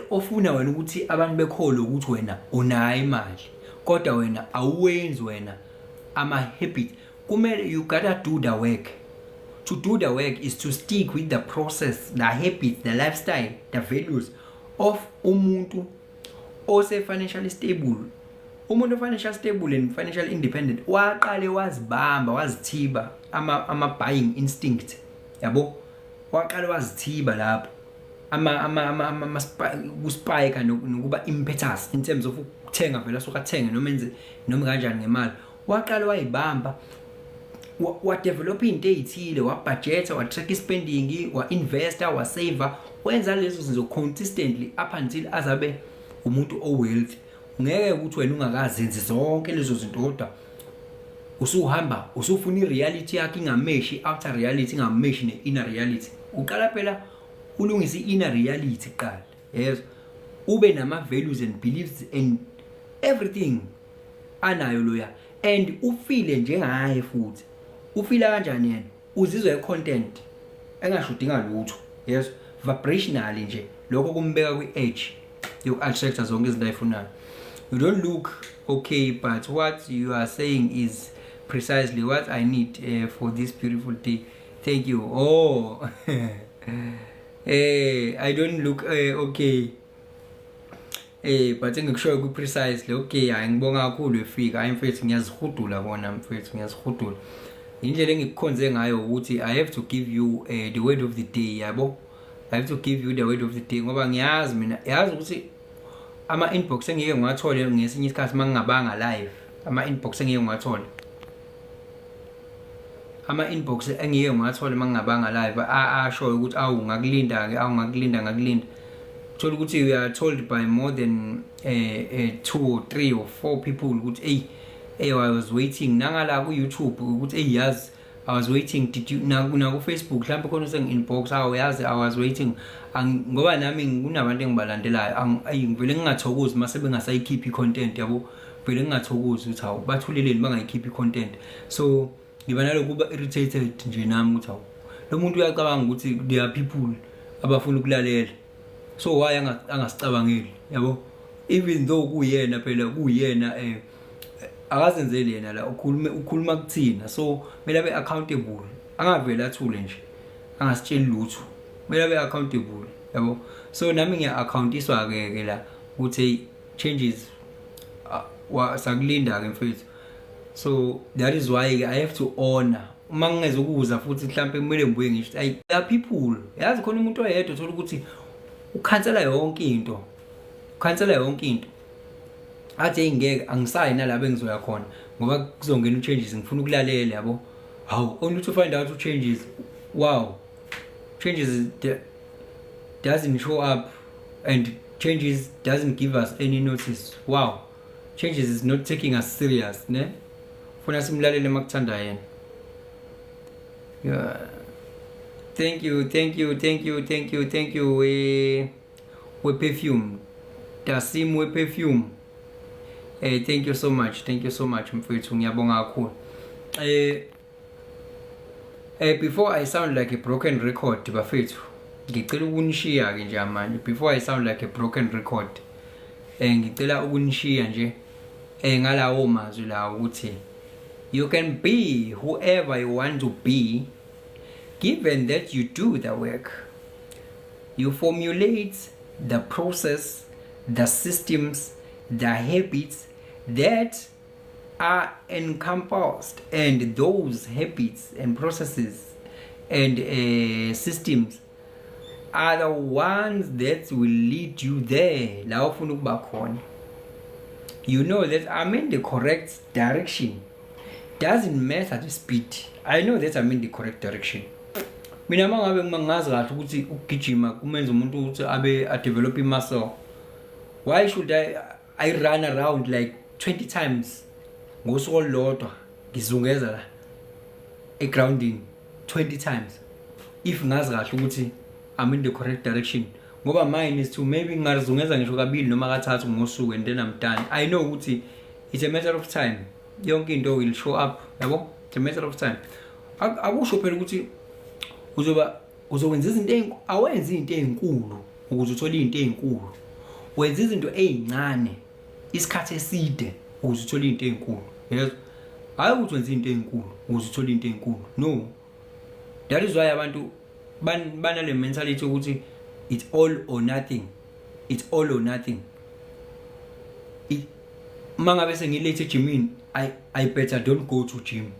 [SPEAKER 1] ofuna wena ukuthi abantu bekholwe ukuthi wena unayo imali. Kodwa wena awuwenzi wena ama habit. Kumele, you gotta do the work. To do the work is to stick with the process, the habits, the lifestyle, the values of umuntu ose financially stable. Umuntu financial stable and financial independent waqale wazibamba, wazithiba ama buying instinct, yabo. Waqale wazithiba lapho ama kuspike nokuba impetus in terms of ukuthenga, vele asuka athenge noma enze noma kanjani ngemali. Waqala wayibamba, wadevelop into ezithile, wabudgeta, watrack spending, wa-investa, wasave, wenza lezo zinto consistently up until azabe umuntu o-wealthy. Ngeke ukuthi wena ungakazenzi zonke lezo zinto, kodwa usuhamba usufuna i-reality yakho ingameshi, outer reality ingameshi ne-inner reality. Uqala phela ulungise i-inner reality kuqala, yezwa, ube nama-values and beliefs and everything anayo loya, and ufile njengaye. Futhi ufila kanjani yena? Uzizwa e-content, engashodi ngalutho, yes, vibrationally nje. Lokho kumbeka kwi-edge yoku-attracta zonke izinto ayifunayo. You don't look okay, but what you are saying is precisely what I need for this beautiful day. Thank you. Oh, I don't look okay, but engikushoyo ku precisely. Okay, hayi, ngibonga kakhulu efika. Hayi mfethu, ngiyazihudula kona mfethu, ngiyazihudula. Indlela engikukhonze ngayo ukuthi I have to give you the word of the day, yabo. I have to give you the word of the day ngoba ngiyazi mina, yazi ukuthi ama inbox engike ngiwathole ngesinye isikhathi mangingabanga live, ama inbox engike ngiwathole, ama inbox engike ngiwathole mangingabanga live ashoyo ukuthi awu, ngakulinda ke, awu, ngakulinda, ngakulinda. Thola ukuthi we are told by more than two or three or four people ukuthi, "Hey, hey, I was waiting." Nangala ku YouTube ukuthi, "Hey, yazi, I was waiting, did you?" Na ku Facebook mhlawumbe khona usengi inbox, "Awu yazi, I was waiting." Ngoba nami kunabantu engibalandelayo, ayi, ngivele ngingathokozi mase bengasayikhiphi content, yabo. Vele ngingathokozi ukuthi hawu, bathuleleni bangayikhiphi content? So ngiba nalokuba irritated nje nami ukuthi hawu, lo muntu uyacabanga ukuthi there are people abafuna ukulalela, so why angasicabangeli, yabo? Even though kuyena phela, kuyena, akazenzeli yena la, ukhuluma, ukhuluma kuthina, so kumele abe accountable, angavele athule nje angasitsheli lutho. Kumele abe accountable, yabo. So nami ngiya accountiswa ke ke la ukuthi changes wa sakulinda ke mfethu. So that is why I have to honor uma ngingeze ukuza futhi mhlambe kumele ngibuye ngisho, ayi, there are people, yazi, khona umuntu oyedwa uthola ukuthi ukhansela yonke into, ukhansela yonke into, athi, "Hey, ngeke, angisayi nalabo engizoya khona ngoba kuzongena uchanges, ngifuna ukulalela," yabo. Hawu, only to find out changes, wow, changes doesn't show up and changes doesn't give us any notice. Wow, changes is not taking us serious, ne? Funa simlalele makuthanda yena. Yeah, thank you, thank you, thank you, thank you, thank you. We perfume Dasim, we perfume, thank you so much, thank you so much mfethu, ngiyabonga kakhulu. Before I sound like a broken record, bafethu, ngicela ukunishiya ke nje manje. Before I sound like a broken record, ngicela ukunishiya nje ngalawo mazwi lawo ukuthi you can be whoever you want to be, given that you do the work, you formulate the process, the systems, the habits that are encompassed, and those habits and processes and systems are the ones that will lead you there la ufuna ukuba khona. You know that I'm in the correct direction. Doesn't matter the speed, I know that I'm in the correct direction. Mina mangabe ngazi kahle ukuthi ukugijima kumenza umuntu ukuthi abe a develop muscle, why should I run around like 20 times ngosuku olulodwa, ngizungeza la egroundini 20 times, if ngazi kahle ukuthi I'm in the correct direction? Ngoba mine is to maybe ngingazungeza ngisho kabili noma kathathu ngosuku and then I'm done. I know ukuthi it's a matter of time, yonke into will show up, yabo. It's a matter of time. Akusho phela ukuthi uzoba uzokwenza izinto ezinkulu. Awenzi izinto ezinkulu ukuze uthole izinto ezinkulu, wenza izinto ezincane isikhathi eside. Ukuze uthole into ezinkulu, yezwa? Hayi ukuthi wenza into ezinkulu ukuze uthole into ezinkulu, no. That is why abantu banale mentality ukuthi it's all or nothing, it's all or nothing. Uma ngabe sengi-late ejimini, I better don't go to gym.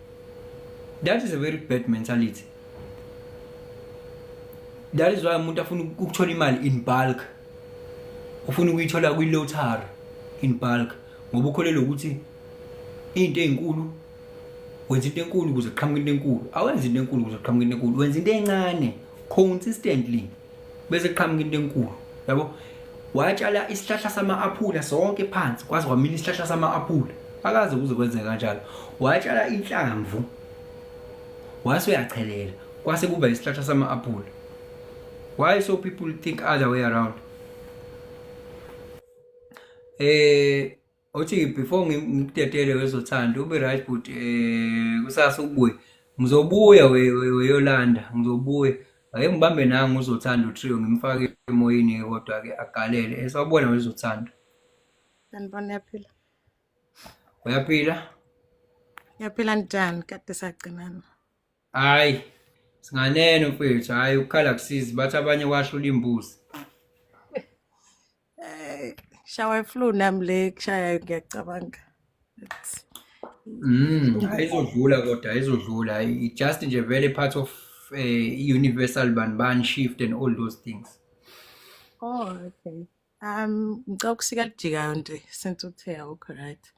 [SPEAKER 1] That is a very bad mentality. That is why umuntu afuna ukuthola imali in bulk, ufuna ukuyithola kwi-lottery in bulk, ngoba ukholelwa ukuthi into ezinkulu, wenza into enkulu ukuze kuqhamuke into enkulu. Awenza into enkulu ukuze kuqhamuke into enkulu, wenza into encane consistently bese kuqhamuka into enkulu, yabo. Watshala isihlahla sama-aphula sonke phansi, kwaze kwamila isihlahla sama-aphula? Akaze kuze kwenzeka kanjalo. Watshala inhlamvu, wase uyachelela, kwase kuba isihlahla sama-aphula. Why so people think other way around? Othi before ngikudedele wezothando, ube right, but kusasa ubuye, ngizobuya weYolanda, ngizobuya. Ake ngibambe nangu uZothando Trio, ngimfake emoyeni kodwa ke agalele. Sawubona wezothando.
[SPEAKER 2] Sanibona, uyaphila?
[SPEAKER 1] Uyaphila?
[SPEAKER 2] Ngiyaphila, njani? Kade sagcinana.
[SPEAKER 1] Hayi, singaneno mfethu, hayi, ukukhala kusizi, bathi abanye kwahlula imbuzi.
[SPEAKER 2] Shower flu nami le kushayayo, ngiyacabanga.
[SPEAKER 1] Ayizodlula kodwa, ayizodlula. Just nje vele part of universal ban shift and all those things.
[SPEAKER 2] Oh, okay. Ngicela ukusika lijikayo nje since uthe awukho right.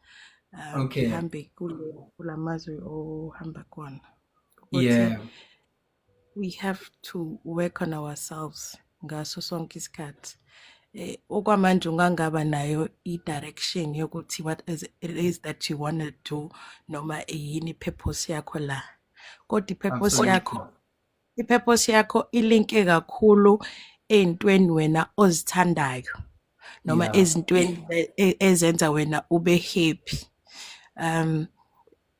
[SPEAKER 1] Okay.
[SPEAKER 2] Ngihambe kule kulamazwe ohamba khona. Ukuthi we have to work on ourselves ngaso sonke isikhathi. Okwamanje ungangaba nayo i-direction yokuthi what is it is that you want to do noma yini i-purpose yakho la. Kodwa i-purpose yakho, i-purpose yakho ilinke kakhulu ey'ntweni wena ozithandayo noma ezintweni ezenza wena ube happy.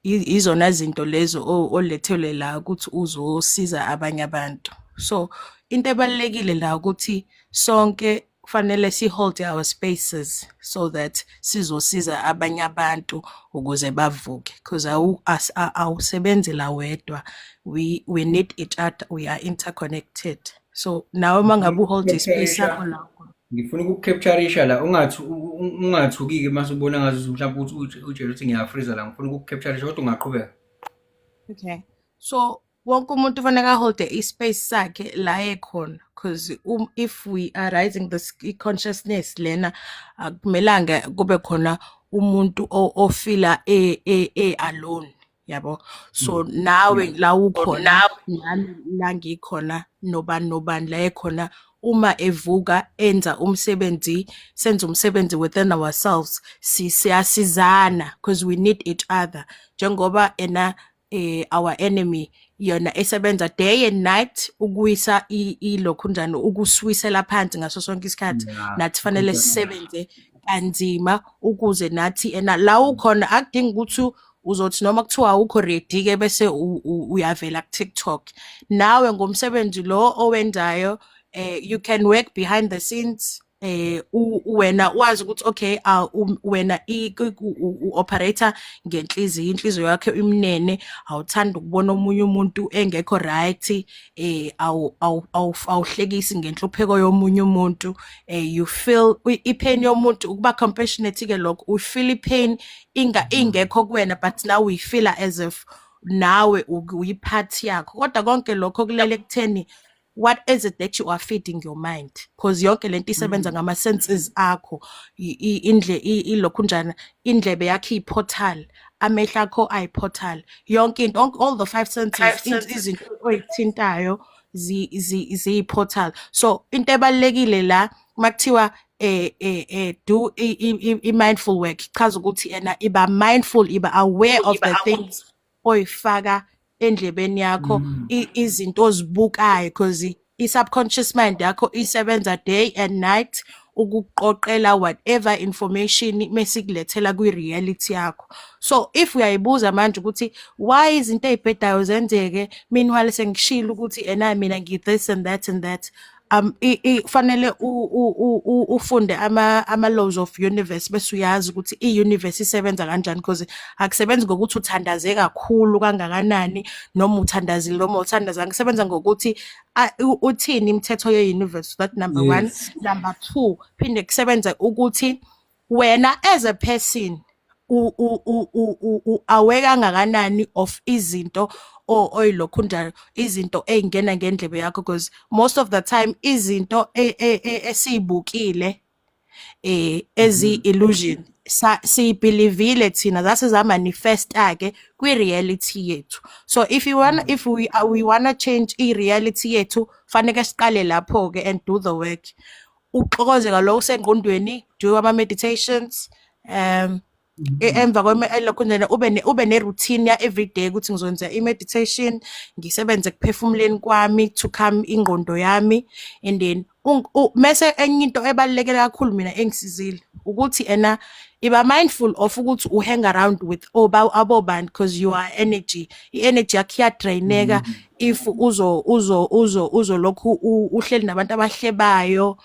[SPEAKER 2] Izona zinto lezo olethelwe la ukuthi uzosiza abanye abantu. So into ebalulekile la ukuthi sonke kufanele si-hold our spaces so that sizosiza abanye abantu ukuze bavuke, because awusebenzi la wedwa. We need each other, we are interconnected. So nawe uma ngabe uhold ispace sakho la
[SPEAKER 1] Ngifuna ukukucaptureisha la, ungathi ungathuki-ke mase ubona ngazuthi mhlawumbe ukuthi utshele ukuthi ngiyafreeza la. Ngifuna ukukucaptureisha, kodwa ungaqhubeka.
[SPEAKER 2] Okay, so wonke umuntu ufanele aholde ispace sakhe la ekhona, because if we are rising this consciousness lena, akumelanga kube khona umuntu ofila e alone, yabo. So nawe la ukhona, nami la ngikhona, nobani nobani la ekhona, uma evuka enza umsebenzi, senza umsebenzi within ourselves, siyasizana because we need each other. Njengoba ena our enemy yona esebenza day and night ukuwisa ilokhunjani, ukusiwisela phansi ngaso sonke isikhathi, nathi fanele sisebenze kanzima ukuze nathi ena la ukhona. Akudingi ukuthi uzothi noma kuthiwa awukho ready ke bese uyavela ku TikTok. Nawe ngomsebenzi lo owenzayo, you can work behind the scenes. Wena wazi ukuthi okay, wena u-operate ngenhliziyo, inhliziyo yakho imnene, awuthanda ukubona omunye umuntu engekho right, awuhlekisi ngenhlupheko yomunye umuntu, you feel ipain yomuntu, ukuba compassionate ke lokho, u feel ipain inga ingekho kuwena, but now we feel as if nawe uyipart yakho. Kodwa konke lokho kulele kutheni what is it that you are feeding your mind, because yonke lento isebenza ngama senses akho. Indle ilokhunjana, indlebe yakho iportal, amehlo akho ayiportal, yonke into, all the five senses, izinto oyithintayo ziyi-portal. So into ebalulekile la makuthiwa do i-mindful work, chaza ukuthi ena iba mindful, iba aware of the things oyifaka endlebeni yakho, izinto ozibukayo, because i-subconscious mind yakho isebenza day and night ukuqoqela whatever information mesikulethela kwi-reality yakho. So if uyayibuza manje ukuthi why izinto ey'bhedayo zenzeke, meanwhile sengishilo ukuthi ena mina ngi-this and that and that. Kufanele ufunde ama laws of universe, bese uyazi ukuthi i-universe isebenza kanjani, because akusebenzi ngokuthi uthandaze kakhulu kangakanani noma uthandazile noma uthandazanga. Kusebenza ngokuthi uthini imithetho ye-universe. That number one. Number two, phinde kusebenze ukuthi wena as a person u-aware kangakanani of izinto oyilokhu njalo, izinto ey'ngena ngendlebe yakho, because most of the time izinto esiy'bukile ezi-illusion siyibelievile thina, zase zamanifesta-ke kwi-reality yethu. So if you wanna if we wanna change i-reality yethu, faneke siqale lapho-ke and do the work. Ukuxokozeka lo usengqondweni, do ama-meditations, emva elokhu njena ube ne-routine ya everyday ukuthi ngizokwenza i-meditation, ngisebenze ekuphefumuleni kwami to calm ingqondo yami. And then mese enye into ebaluleke kakhulu mina engisizile ukuthi ena iba mindful of ukuthi u-hang around with oba abobani, because you are energy. I-energy yakho iyadraineka if uzo uzo uzo uzolokhu uhleli nabantu abahlebayo.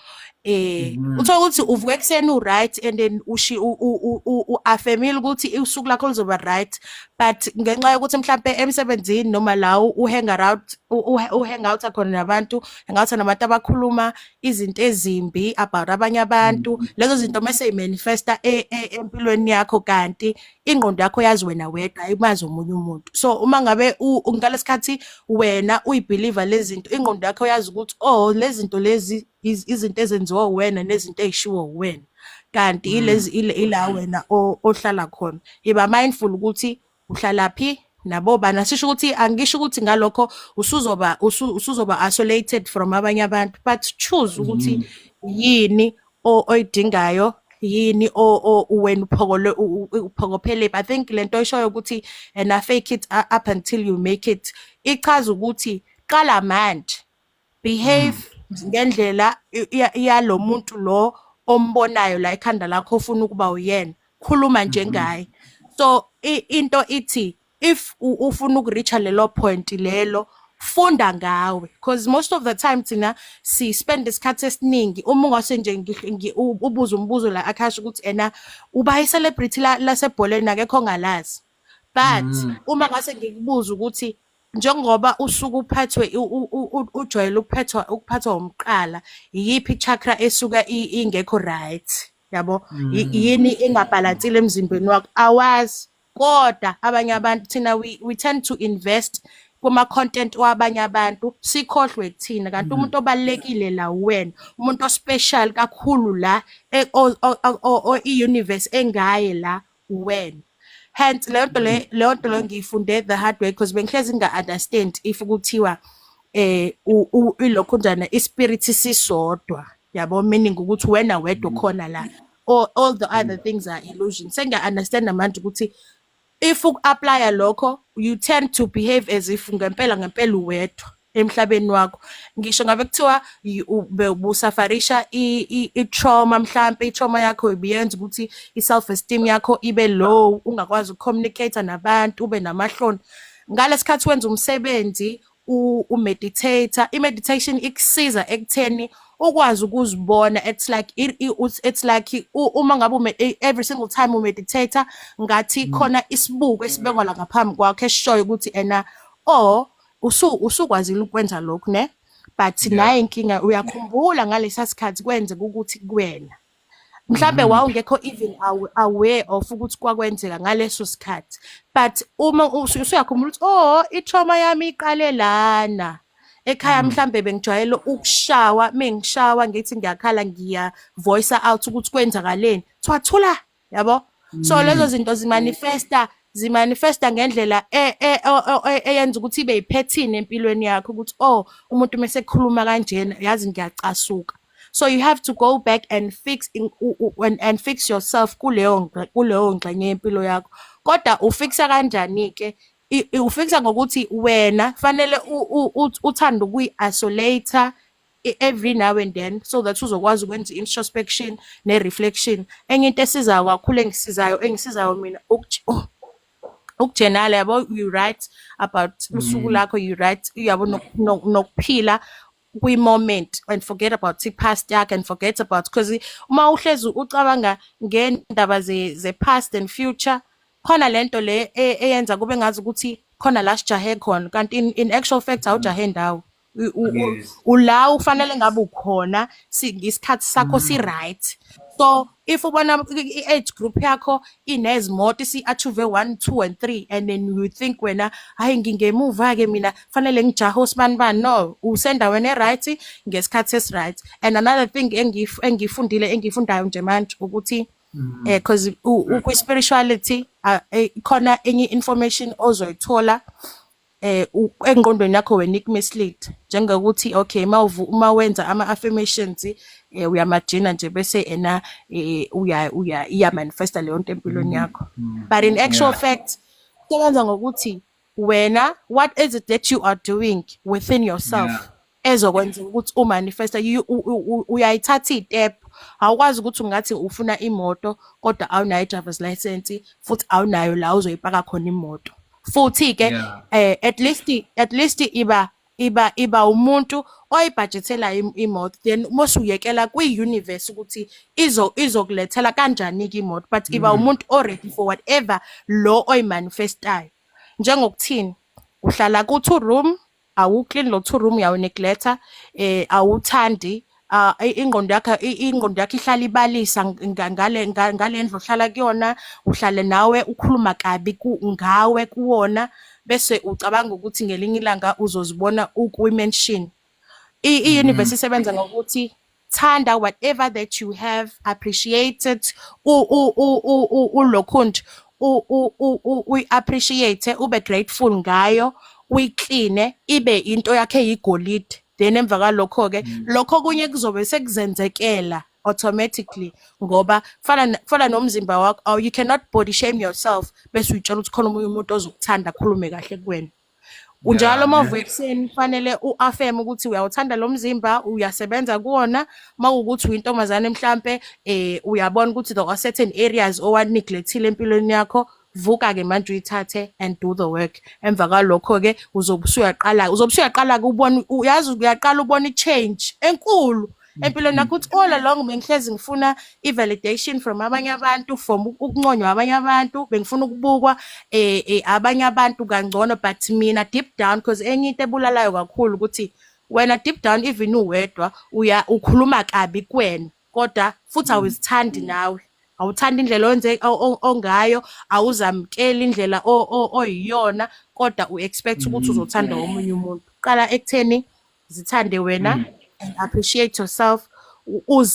[SPEAKER 2] Uthola ukuthi uvuka ekuseni u-right and then ushi u-affirmile ukuthi usuku lakho luzoba right, but ngenxa yokuthi mhlampe emsebenzini noma la u-hang around, u-hang out khona nabantu, hang out nabantu abakhuluma izinto ezimbi about abanye abantu, lezo zinto mase yimanifesta empilweni yakho, kanti ingqondo yakho yazi wena wedwa, ayimazi omunye umuntu. So uma ngabe ngalesikhathi wena uyibelieve lezi zinto, ingqondo yakho yazi ukuthi, oh, lezi zinto lezi izinto ezenziwa wena nezinto ey'shiwo uwena, kanti ilezi ila wena ohlala khona. Iba mindful ukuthi uhlalaphi nabobani. Asisho ukuthi, angisho ukuthi ngalokho usuzoba isolated from abanye abantu, but choose ukuthi yini oyidingayo, yini wena uphokole uphokophele. I think lento oyishoyo ukuthi and I fake it up until you make it ichaza ukuthi qala manje, behave ngendlela yalo muntu lo ombonayo la ekhanda lakho ofuna ukuba uyena, khuluma njengaye. So into ithi if ufuna ukureacha lelo point lelo, funda ngawe, because most of the time thina si spend isikhathi esiningi, uma ungase nje ubuze umbuzo la akhasha ukuthi ena uba i-celebrity la lasebholeni, akekho ongalazi, but uma ngase ngikubuza ukuthi njengoba usuke uphathwe ujwayele ukuphathwa umqala, iyiphi chakra esuka ingekho right, yabo, yini engabhalansile emzimbeni wakho, awazi. Kodwa abanye abantu thina we tend to invest kuma content wabanye abantu, sikhohlwe kuthina, kanti umuntu obalekile la wena, umuntu ospecial kakhulu la i-universe engaye la wena. Hence leyo nto le ngiyifunde the hard way, because bengihlezi nginga-understand if kuthiwa ilokhu njana ispirit sisodwa, yabo, meaning ukuthi wena wedwa ukhona la, all the other things are illusion. Sengiya-understand manje ukuthi if uku-applya lokho, you tend to behave as if ngempela ngempela uwedwa emhlabeni wakho, ngisho ngabe kuthiwa busufferisha i-trauma, mhlampe i-trauma yakho ibiyenza ukuthi i-self esteem yakho ibe low, ungakwazi ukucommunicate nabantu, ube namahloni. Ngalesikhathi wenza umsebenzi, umeditate, i-meditation ikusiza ekutheni ukwazi ukuzibona. It's like uma ngabe every single time umeditate, ngathi khona isibuko esibekwa la ngaphambi kwakho esishoyo ukuthi ena, oh, usukwazile ukwenza lokhu ne, but naye inkinga, uyakhumbula ngalesa sikhathi kwenzeka ukuthi kuwena mhlambe wawungekho even aware of ukuthi kwakwenzeka ngaleso sikhathi, but uma usuyakhumbula ukuthi, oh, i-trauma yami iqale lana ekhaya, mhlambe bengijwayele ukushawa, mengishawa ngithi ngiyakhala, ngiya voice out ukuthi kwenzakaleni, kuthiwa thula, yabo. So lezo zinto zimanifesta ngendlela eyenza ukuthi ibe yiphethini empilweni yakho, ukuthi, oh, umuntu mase ekhuluma kanjena, yazi ngiyacasuka. So you have to go back and fix in, u, u, and fix yourself kuleyo ngxenye yempilo yakho. Kodwa ufixa kanjani ke? Ufixa ngokuthi wena fanele uthande ukuyi-isolate every now and then so that uzokwazi ukwenza i-introspection ne-reflection. Enye into esizayo kakhulu, engisizayo mina, ukujournala, yabo. You write about usuku lakho, you write, yabo, nokuphila. kwi-moment and forget about i-past yakhe and forget about, because uma uhlezi ucabanga ngendaba ze-past and future, khona lento le eyenza kube ngazi ukuthi khona la sijahe khona, kanti in actual fact awujahe ndawo. Ula ufanele ngabe ukhona, isikhathi sakho si-right. So if ubona i-age group yakho inezimoto, isi-achieve 1, 2 and 3, and then you think wena, "Hayi, ngingemuva-ke mina, fanele ngijahe osibanibani." No, usendaweni e-right ngesikhathi esi-right. And another thing engiyifundile, engiyifundayo nje manje, ukuthi 'cause kwi-spirituality khona enye information ozoyithola engqondweni yakho wena iku-mislead, njengokuthi okay, uma wenza ama affirmations, uyamagina nje, bese ena uya uya iya manifesta leyo nto empilweni yakho, but in actual fact kusebenza ngokuthi wena, what is it that you are doing within yourself ezokwenza ukuthi umanifesta. Uyayithatha i-step. Awukwazi ukuthi ungathi ufuna imoto kodwa awunayo i-driver's license, futhi awunayo la uzoyipaka khona imoto. Futhi-ke at least iba umuntu oyibhajethela imoto, then mose uyekela kwi-universe ukuthi izokulethela kanjani-ke imoto, but iba umuntu o-ready for whatever lo oyimanifestayo. Njengokuthini, uhlala ku-two room, awuklini lo two room, uyawuneglecta, awuthandi, ingqondo yakho ihlala ibalisa ngale ndlu ohlala kuyona, uhlale nawe ukhuluma kabi ngawe kuwona, bese ucabanga ukuthi ngelinye ilanga uzozibona ukwi-mansion. I-universe isebenza ngokuthi thanda whatever that you have, appreciate it, ulokhu nje uyi-appreciate, ube grateful ngayo, uyikline ibe into yakhe eyigolide, then emva kwalokho-ke lokho okunye kuzobe sekuzenzekela automatically, ngoba kufana nomzimba wakho. Oh, you cannot body shame yourself bese uyitshela ukuthi khona omunye umuntu ozokuthanda, akhulume kahle kuwena. Unjalo, uma uvuka ekuseni kufanele u-affirm ukuthi uyawuthanda lo mzimba, uyasebenza kuwona. Uma kuwukuthi uyintombazane mhlampe, uyabona ukuthi there are certain areas owa-neglectile empilweni yakho, vuka-ke manje uyithathe and do the work. Emva kwalokho-ke uzobe usuyaqala-ke ubone, uyazi, uyaqala ubone i-change enkulu empilweni yakho, ukuthi all along bengihlezi ngifuna i-validation from abanye abantu, from ukunconywa abanye abantu, bengifuna ukubukwa abanye abantu kangcono, but mina deep down, because enye into ebulalayo kakhulu ukuthi wena deep down, even uwedwa, uya ukhuluma kabi kuwena, kodwa futhi awuzithandi nawe, awuthandi indlela owenze ongayo, awuzamkeli indlela oyiyona, kodwa u-expect ukuthi uzothanda omunye umuntu. Qala ekutheni zithande wena and appreciate yourself,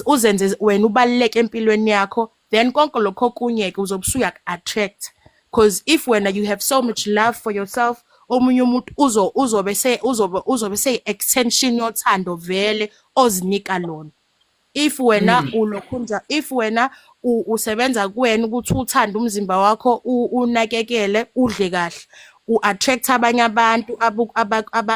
[SPEAKER 2] uzenze wena ubaluleke empilweni yakho, then konke lokho okunye-ke uzobe usuyaku-attract, because if wena you have so much love for yourself, omunye umuntu uzobe se uzobe seyi-extension yothando vele ozinika lona. If wena ulokhunja, if wena usebenza kuwena ukuthi uthande umzimba wakho, unakekele, udle kahle, u-attract abanye abantu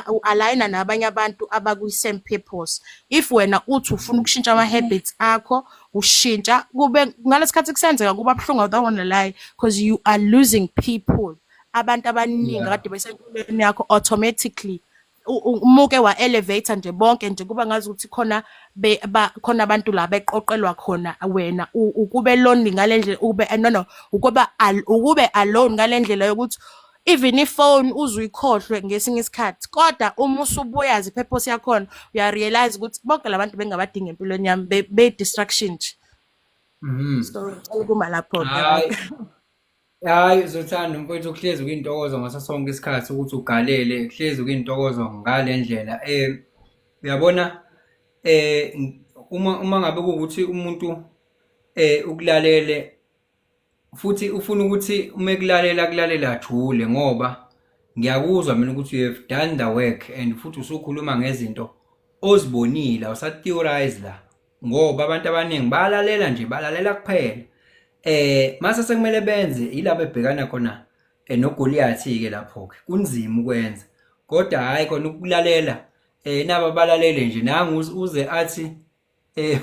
[SPEAKER 2] u-aligna nabanye abantu abakwi-same purpose. If wena uthi ufuna ukushintsha ama-habits akho, ushintsha kube ngalesikhathi kusenzeka kuba buhlungu, I don't wanna lie, because you are losing people, abantu abaningi kade besempilweni yakho. Automatically umuke wa-elevate nje bonke nje, kuba ngazi ukuthi khona khona abantu la beqoqelwa khona wena, ukube lonely ngale ndlela, ube no ukube alone ngale ndlela yokuthi even ifone uze uyikhohlwe ngesinye isikhathi. Kodwa uma usubuyazi i-purpose yakhona, uya-realize ukuthi bonke labantu bengabadinga empilweni yami, be-distraction nje. So ngicela ukuma lapho-ke.
[SPEAKER 1] Hayi. Hayi, Zothando mfowethu, kuhlezi kuyintokozo ngaso sonke isikhathi ukuthi ugalele, kuhlezi kuyintokozo ngale ndlela. Uyabona, uma ngabe kuwukuthi umuntu ukulalele futhi ufuna ukuthi uma ekulalela kulalela ajule, ngoba ngiyakuzwa mina ukuthi you have done the work and futhi usukhuluma ngezinto ozibonile, awusa-theorize la, ngoba abantu abaningi bayalalela nje, balalela kuphela. Mase sekumele benze, yila bebhekana khona noGoliath-ke lapho-ke kunzima ukwenza, kodwa hhayi khona ukulalela, naba balalele nje. Nangu uze athi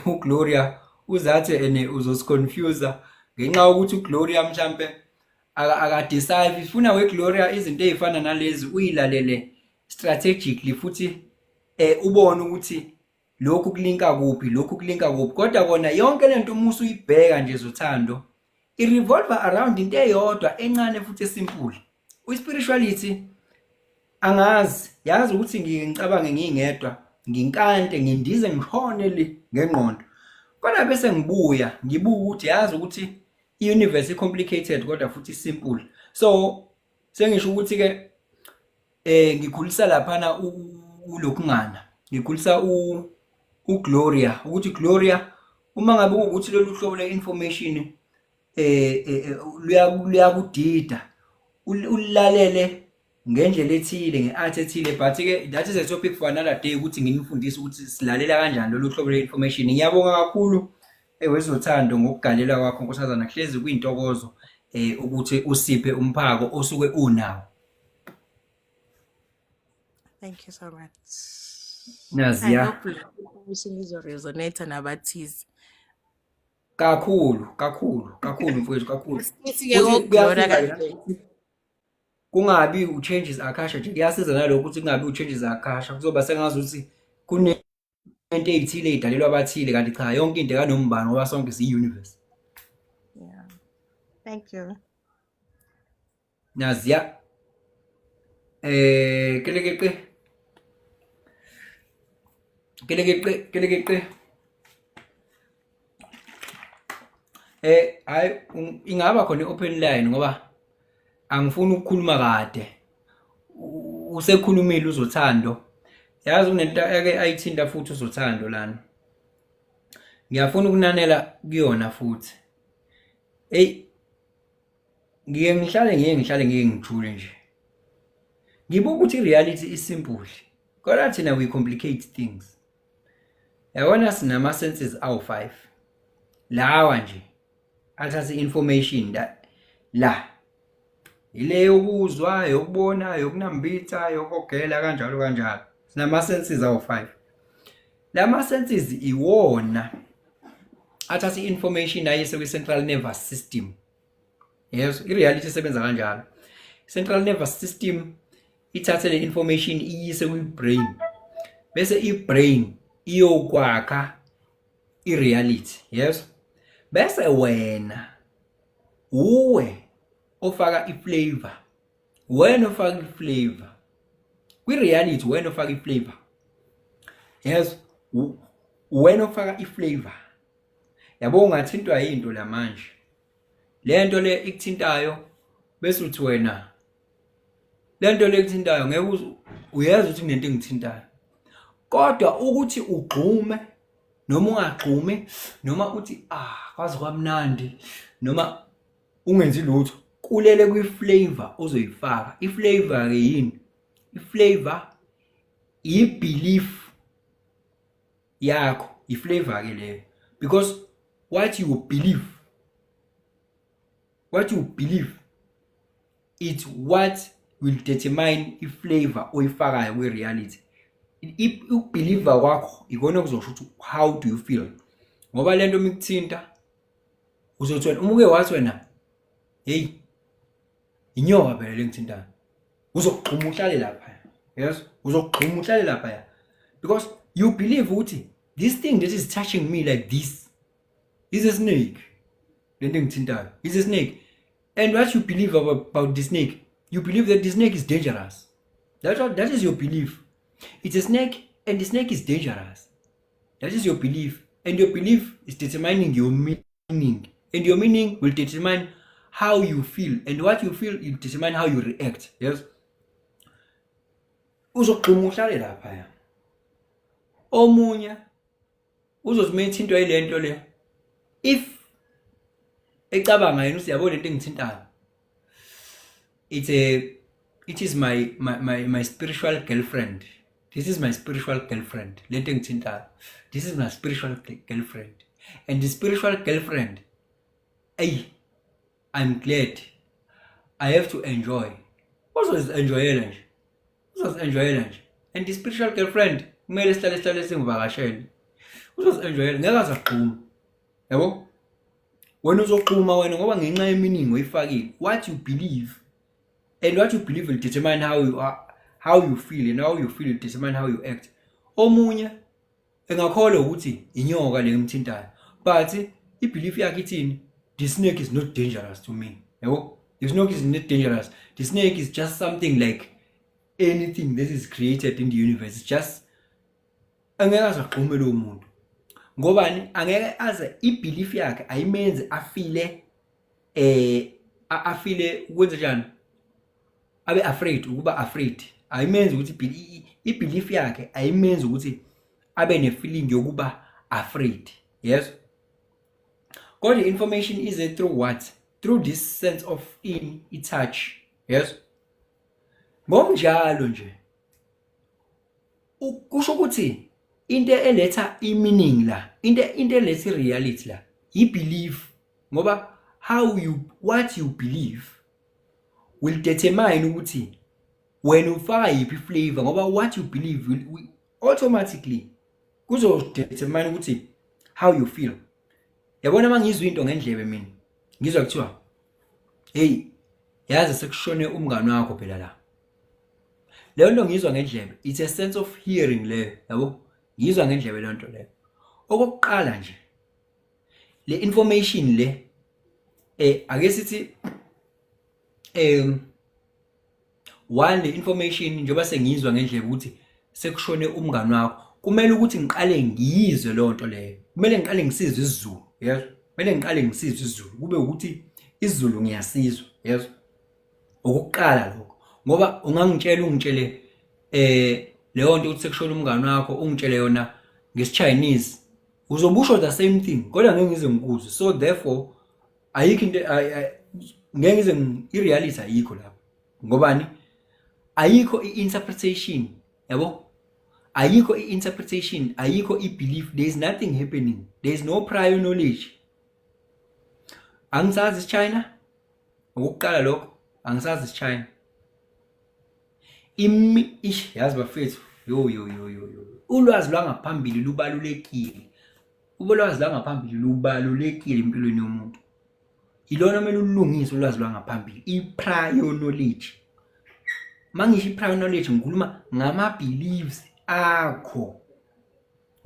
[SPEAKER 1] uGloria uze athi ene uzosiconfuse ngenxa yokuthi uGloria mhlambe aka-decide. Ifuna weGloria izinto ey'fana nalezi uyilalele strategically futhi. Ubone ukuthi lokhu kulinka kuphi, lokhu kulinka kuphi, kodwa kona yonke lento uma usuyibheka nje zothando i-revolve around into eyodwa encane futhi esimple. Uspirituality angazi, yazi ukuthi ngicabange ngingedwa, nginkante, ngindize, ngishone le ngengqondo, kodwa bese ngibuya ngibuka ukuthi yazi ukuthi i-universe i-complicated kodwa futhi simple. So sengisho ukuthi ke ngikhulisa laphana ulokhungana, ngikhulisa uGloria, ukuthi Gloria, uma ngabe ukuthi lolu hlobo le-information luyakudida, ulalele ngendlela ethile, nge-art ethile, but ke that is a topic for another day, ukuthi nginifundise ukuthi silalela kanjani lolu hlobo le-information. Ngiyabonga kakhulu ewezothando ngokugalela kwakho, nkosazana. Kuhlezi kuyintokozo ukuthi usiphe umphako osuke unawo.
[SPEAKER 2] Thank you so much.
[SPEAKER 1] Naziya.
[SPEAKER 2] I hope le information izoresonate nabathize.
[SPEAKER 1] Kakhulu kakhulu kakhulu, mfowethu, kakhulu.
[SPEAKER 2] Sithi-ke koGloria kanje.
[SPEAKER 1] Kungabi u-Changes Akasha nje, kuyasiza nalokho ukuthi kungabi u-Changes Akasha, kuzoba sengazuthi kunento ey'thile ey'dalelwa abathile, kanti cha, yonke into ekanombani ngoba sonke siyi-universe.
[SPEAKER 2] Yeah. Thank you.
[SPEAKER 1] Naziya. Kelekeqe. Kelekeqe, kelekeqe. Hayi, ingaba khona i-open line ngoba angifuni ukukhuluma kade. Usekhulumile uZothando. Yazi kunento ake ayithinta futhi uZothando lana. Ngiyafuna ukunanela kuyona futhi. Hey, ngiye ngihlale, ngiye ngihlale, ngiye ngijule nje. Ngibuka ukuthi i-reality isimple. Kodwa thina we complicate things. Yabona, sinama senses awu5. Lawa nje athatha information la. Ile yokuzwa, yokubona, yokunambitha, yokogela, kanjalo kanjalo. Sinama senses awu5. Lama senses iwona athatha information ayise kwi-central nervous system. Yes, i-reality isebenza kanjalo. Central nervous system ithathe le information iyise kwi-brain. Bese i-brain iyokwakha i-reality. Yes. Bese wena uwe ofaka i-flavor. Wena ofaka i-flavor. Kwi-reality wena ofaka i-flavor. Yes, wena ofaka i-flavor. Yabo, ungathintwa yinto la manje. Le nto le ikuthintayo, bese uthi wena le nto le ikuthintayo ngeke uyezwa ukuthi kunento engithintayo. Kodwa ukuthi ugxume noma ungagxumi, noma uthi ah, kwaze kwamnandi, noma ungenzi lutho, kulele kwi-flavor ozoyifaka. I-flavor ke yini? I-flavor i-belief yakho, i-flavor ke leyo, because what you believe it's what will determine i-flavor oyifakayo kwi-reality. Ukubelieve kwakho ikona okuzosho ukuthi how do you feel, ngoba lento mikuthinta uzothi wena, uma uke wathi wena, "Hey, inyoka phela lengithintayo," uzogxuma uhlale lapha. Yes, uzogxuma uhlale lapha because you believe ukuthi this thing that is touching me like this is a snake. Lento engithintayo is a snake. And what you believe about the snake, you believe that the snake is dangerous. That is your belief. It's a snake and the snake is dangerous. That is your belief, and your belief is determining your meaning, and your meaning will determine how you feel, and what you feel will determine how you react. Yes, uzogxuma uhlale lapha. Omunye uzothi uma ethintwa yile nto le, if ecabanga yena ukuthi, yabo, lento engithintayo, it is my spiritual girlfriend. This is my spiritual girlfriend, lento engithintayo. This is my spiritual girlfriend, and the spiritual girlfriend, ey, I'm glad I have to enjoy. Uzozi-enjoyela nje, uzozi-enjoyela nje. And the spiritual girlfriend kumele sihlale singivakashele. Uzozi-enjoyela, ngeke aze agxume. Yabo, wena uzoxhuma wena ngoba ngenxa yeminingi oyifakile. What you believe, and what you believe will determine how you are, how you feel, and how you feel will determine how you act. Omunye engakholwa ukuthi inyoka le emthintayo, but i-belief yakhe ithini? The snake is not dangerous to me, yabo. The snake is not dangerous, the snake is just something like anything that is created in the universe. It's just angeke aze agxume lowo muntu. Ngobani? Angeke aze, i-belief yakhe ayimenzi afile afile ukwenza njani, abe afraid, ukuba afraid. Ayimenzi ukuthi i-belief yakhe ayimenzi ukuthi abe ne-feeling yokuba afraid, yes. Kodwa information is through what? Through this sense of in i-touch, yes. Ngokunjalo nje kusho ukuthi into eletha i-meaning la, into eletha i-reality la, i-belief, ngoba how you what you believe will determine ukuthi wena ufaka yiphi flavor, ngoba what you believe will automatically kuzo-determine ukuthi how you feel. Yabona, uma ngizwa into ngendlebe mina, ngizwa kuthiwa, "Hey, yazi sekushone umngani wakho phela la." Leyo nto ngizwa ngendlebe, it's a sense of hearing leyo, yabo. Ngizwa ngendlebe leyo nto leyo. Okokuqala nje, le information le, ake sithi one, le information, njengoba sengizwa ngendlebe ukuthi sekushone umngani wakho, kumele ukuthi ngiqale ngiyizwe leyo nto leyo. Kumele ngiqale ngisizwe isiZulu, yezwa. Kumele ngiqale ngisizwe isiZulu, kube ukuthi isiZulu ngiyasizwa, yezwa. Okokuqala lokho, ngoba ungangitshela, ungitshele leyo nto ukuthi sekushona umngani wakho, ungitshele yona ngesiChinese, uzobusho the same thing, kodwa ngeke ngize ngikuzwe. So therefore ayikho into, ngeke ngize, i-reality ayikho lapho. Ngobani? Ayikho i-interpretation, yabo. Ayikho i-interpretation, ayikho i-belief. There is nothing happening, there is no prior knowledge. Angisazi isiChina. Okokuqala lokho, angisazi isiChina. Imi ish, yazi bafethu, yo yo yo yo yo, ulwazi lwangaphambili lubalulekile. Ulwazi lwangaphambili lubalulekile empilweni yomuntu. Ilona kumele ulungise, ulwazi lwangaphambili, i-prior knowledge. Mangisho i-prior knowledge, ngikhuluma ngama-beliefs akho,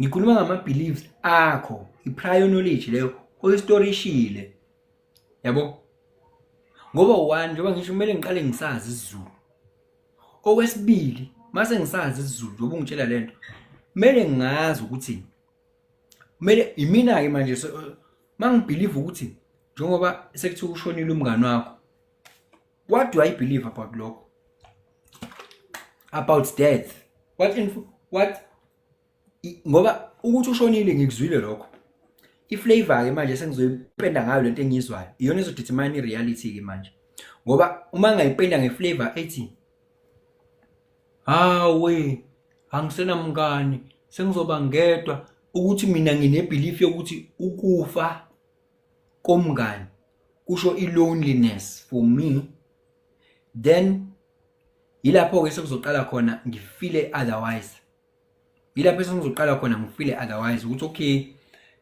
[SPEAKER 1] ngikhuluma ngama-beliefs akho, i-prior knowledge leyo oyistorishile, yabo. Ngoba one, njengoba ngisho, kumele ngiqale ngisazi isiZulu. Okwesibili, mase ngisazi isiZulu, njengoba ungitshela lento, kumele ngazi ukuthi kumele imina-ke manje mangi-believe ukuthi njengoba sekuthiwa ushonile umngani wakho, what do I believe about lokho, about death? What info, what ngoba ukuthi ushonile ngikuzwile lokho. I-flavor ke manje sengizoyipenda ngayo lento engiyizwayo, iyona ezo-determine i-reality ke manje, ngoba uma ngayipenda nge-flavor ethi, "Hawe, angisenamngani, sengizoba ngedwa," ukuthi mina ngine-belief yokuthi ukufa komngani kusho i-loneliness for me, then yilapho-ke sekuzoqala khona ngi-feel-e otherwise. Yilapho esengizoqala khona ngi-feel-e otherwise ukuthi okay,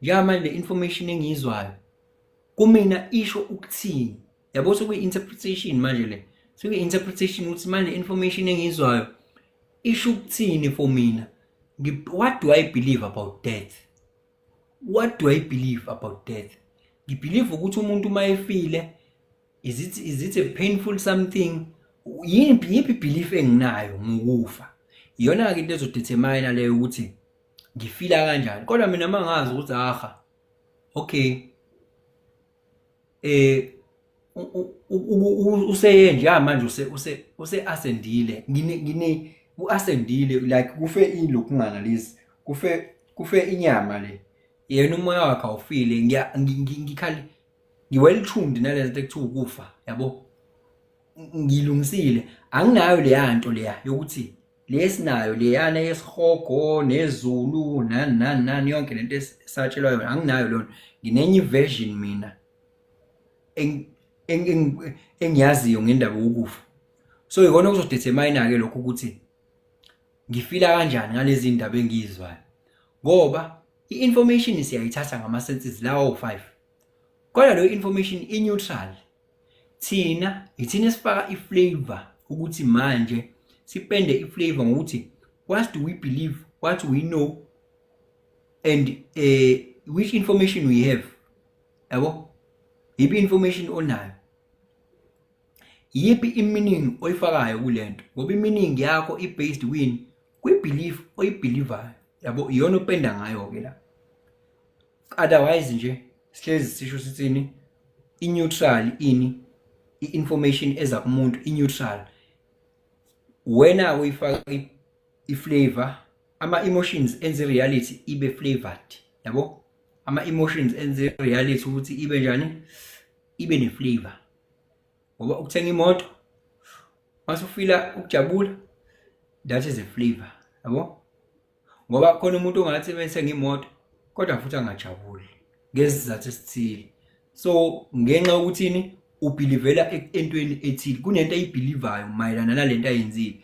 [SPEAKER 1] njengamanje le information engiyizwayo kumina isho ukuthini, yabo. Sekuyi-interpretation manje le, sekuyi-interpretation ukuthi manje le information engiyizwayo isho ukuthini for mina. What do I believe about death? What do I believe about death? Ngi-believe ukuthi umuntu uma efile, is it a painful something? Yiphi belief enginayo ngokufa? Iyona ke into ezo-determine leyo ukuthi ngi-feel-a kanjani. Kodwa mina mangazi ukuthi aha, okay, useye njengamanje use ascendile, ngine u-ascendile, like kufe ilokungana lezi, kufe inyama le, yena umoya wakhe awufile. Ngikhali ngi-well tuned nalezi zinto ekuthiwa ukufa, yabo. Ngilungisile, anginayo leya nto leya yokuthi lesinayo leyana yesihogo nezulu nani nani nani, yonke lento esatshelwa yona, anginayo lona. Nginenye version mina engiyaziyo ngendaba yokufa. So ikona okuzo-determine ke lokho ukuthi ngi-feel-a kanjani ngalezi ndaba engiyizwayo, ngoba i-information siyayithatha ngama-senses lawo 5, kodwa leyo information i-neutral. Thina ithina esifaka i-flavor, ukuthi manje sipende i-flavor ngokuthi what do we believe What we know and which information we have, yabo? Yiphi information onayo? Yiphi i-meaning oyifakayo kulento? Ngoba i-meaning yakho i-based win kwi-belief oyibelievayo, yabo? Iyona openda ngayo-ke la. Otherwise nje sihlezi sisho sithini? I-neutral ini i-information eza kumuntu i-neutral. Wena uyifaka i-flavor, ama-emotions enze reality ibe flavored, yabo? Ama-emotions enze reality ukuthi ibe njani? Ibe ne-flavor. Ngoba ukuthenga imoto mase ufeela ukujabula, that is a flavor, yabo? Ngoba khona umuntu ongathi bethenga imoto kodwa futhi angajabuli ngesizathu esithile. So ngenxa yokuthini? Ubelievela entweni ethile, kunento ayibelievayo mayelana nalento ayenzile,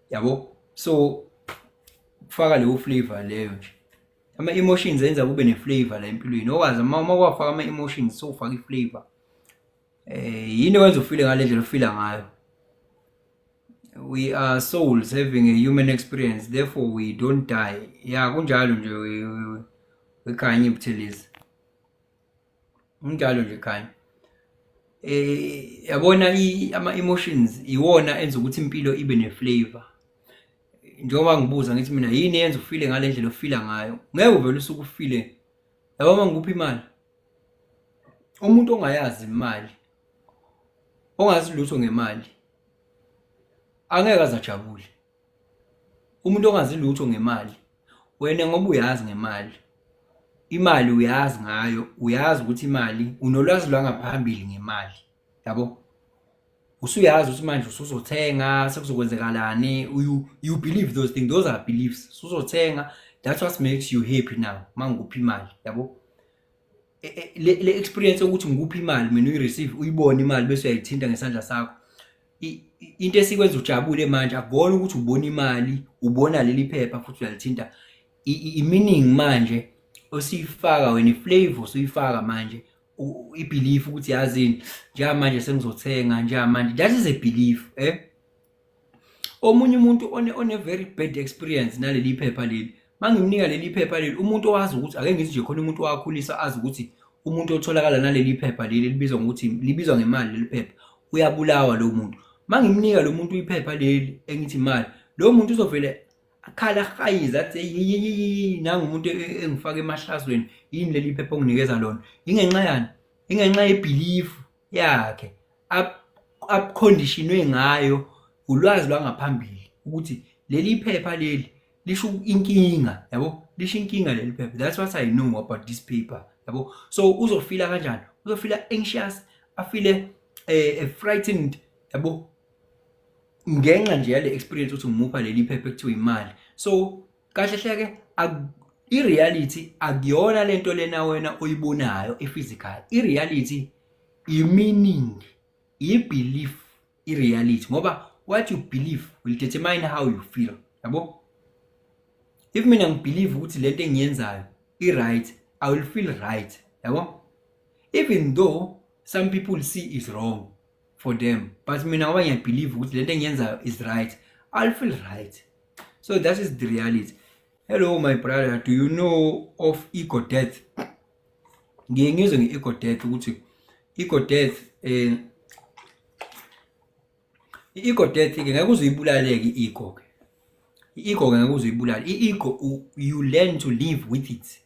[SPEAKER 1] yabo? So kufaka leyo flavor leyo nje. Ama-emotions enza kube ne-flavor la empilweni. Okwazi uma kwafaka ama-emotions, sowufaka i-flavor. Yini okwenza ufeele ngale ndlela ofeela ngayo? We are souls having a human experience, therefore we don't die. Ya, kunjalo nje wekhanya Buthelezi, kunjalo nje khanya. Yabona, ama-emotions iwona enza ukuthi impilo ibe ne-flavor. Njengoba ngibuza ngithi mina, yini eyenza ufeele ngale ndlela ofeela ngayo? Ngeke uvele usuke ufeele, yabo? Uma ngikupha imali, umuntu ongayazi imali, ongazi lutho ngemali, angeke aze ajabule. Umuntu ongazi lutho ngemali. Wena ngoba uyazi ngemali, imali uyazi ngayo, uyazi ukuthi imali, unolwazi lwangaphambili ngemali, yabo? Usuyazi ukuthi manje usuzothenga, sekuzokwenzekalani. You believe those things. Those are beliefs. Usuzothenga, that's what makes you happy now mangikupha imali, yabo? Le experience yokuthi ngikuphi imali mina, uyireceive, uyibone imali bese uyayithinta ngesandla sakho, into esikwenza ujabule manje akubona ukuthi ubona imali, ubona leli phepha futhi uyalithinta. I-meaning manje osiyifaka wena, i-flavor osuyifaka manje, i-belief ukuthi yazini, njengamanje sengizothenga njengamanje, that is a belief. Omunye umuntu one very bad experience naleli phepha leli, mangimnika leli phepha leli, umuntu owazi ukuthi, ake ngithi nje khona umuntu owakhulisa azi ukuthi umuntu otholakala naleli phepha leli libizwa ngokuthi, libizwa ngemali leli phepha, uyabulawa lo muntu. Mangimnika lo muntu iphepha leli engithi imali, lo muntu uzovele akhala, ahayize, athi, "Yiyi, nangu umuntu engifaka emahlazweni. Yini leli phepha onginikeza lona?" Ingenxa yani? Ingenxa yebelief yakhe aconditionwe ngayo ulwazi lwangaphambili ukuthi leli phepha leli lisho inkinga, yabo? Lisho inkinga leli phepha. That's what I know about this paper, yabo? So uzofeela kanjani? Uzofeela anxious, afeele frightened, yabo? Ngenxa nje yale experience ukuthi ngimupha leli phepha ekuthiwa imali. So kahle hleke i-reality akuyona lento lena wena oyibonayo i-physical. I-reality i-meaning, i-belief i-reality, ngoba what you believe will determine how you feel, yabo? If mina ngibelieve ukuthi lento engiyenzayo i-right, I will feel right, yabo? Even though some people see is wrong for them, but mina ngoba ngiyabelieve ukuthi lento engiyenzayo is right, I'll feel right. So that is the reality. Hello my brother, do you know of ego death? Ngiye ngizwe nge-ego death ukuthi ego death, i-ego death ke ngeke uze uyibulaleke i-ego ke. I-ego ke ngeke uze uyibulale i-ego. You learn to live with it.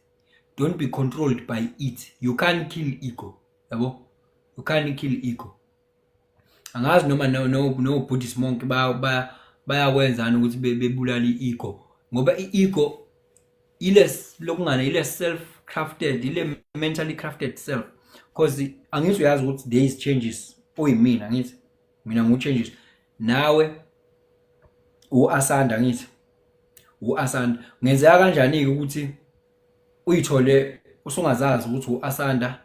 [SPEAKER 1] Don't be controlled by it. You can't kill ego, yabo? You can't kill ego. Angazi noma no Buddhist monk bayakwenzani ukuthi bebulale i-ego, ngoba i-ego ile lokungana, ile self crafted, ile mentally crafted self, because angithi uyazi ukuthi there is changes oyimina. Ngithi mina ngu-changes, nawe u-Asanda. Ngithi u-Asanda, kungenzeka kanjani-ke ukuthi uyithole usungazazi ukuthi u-Asanda,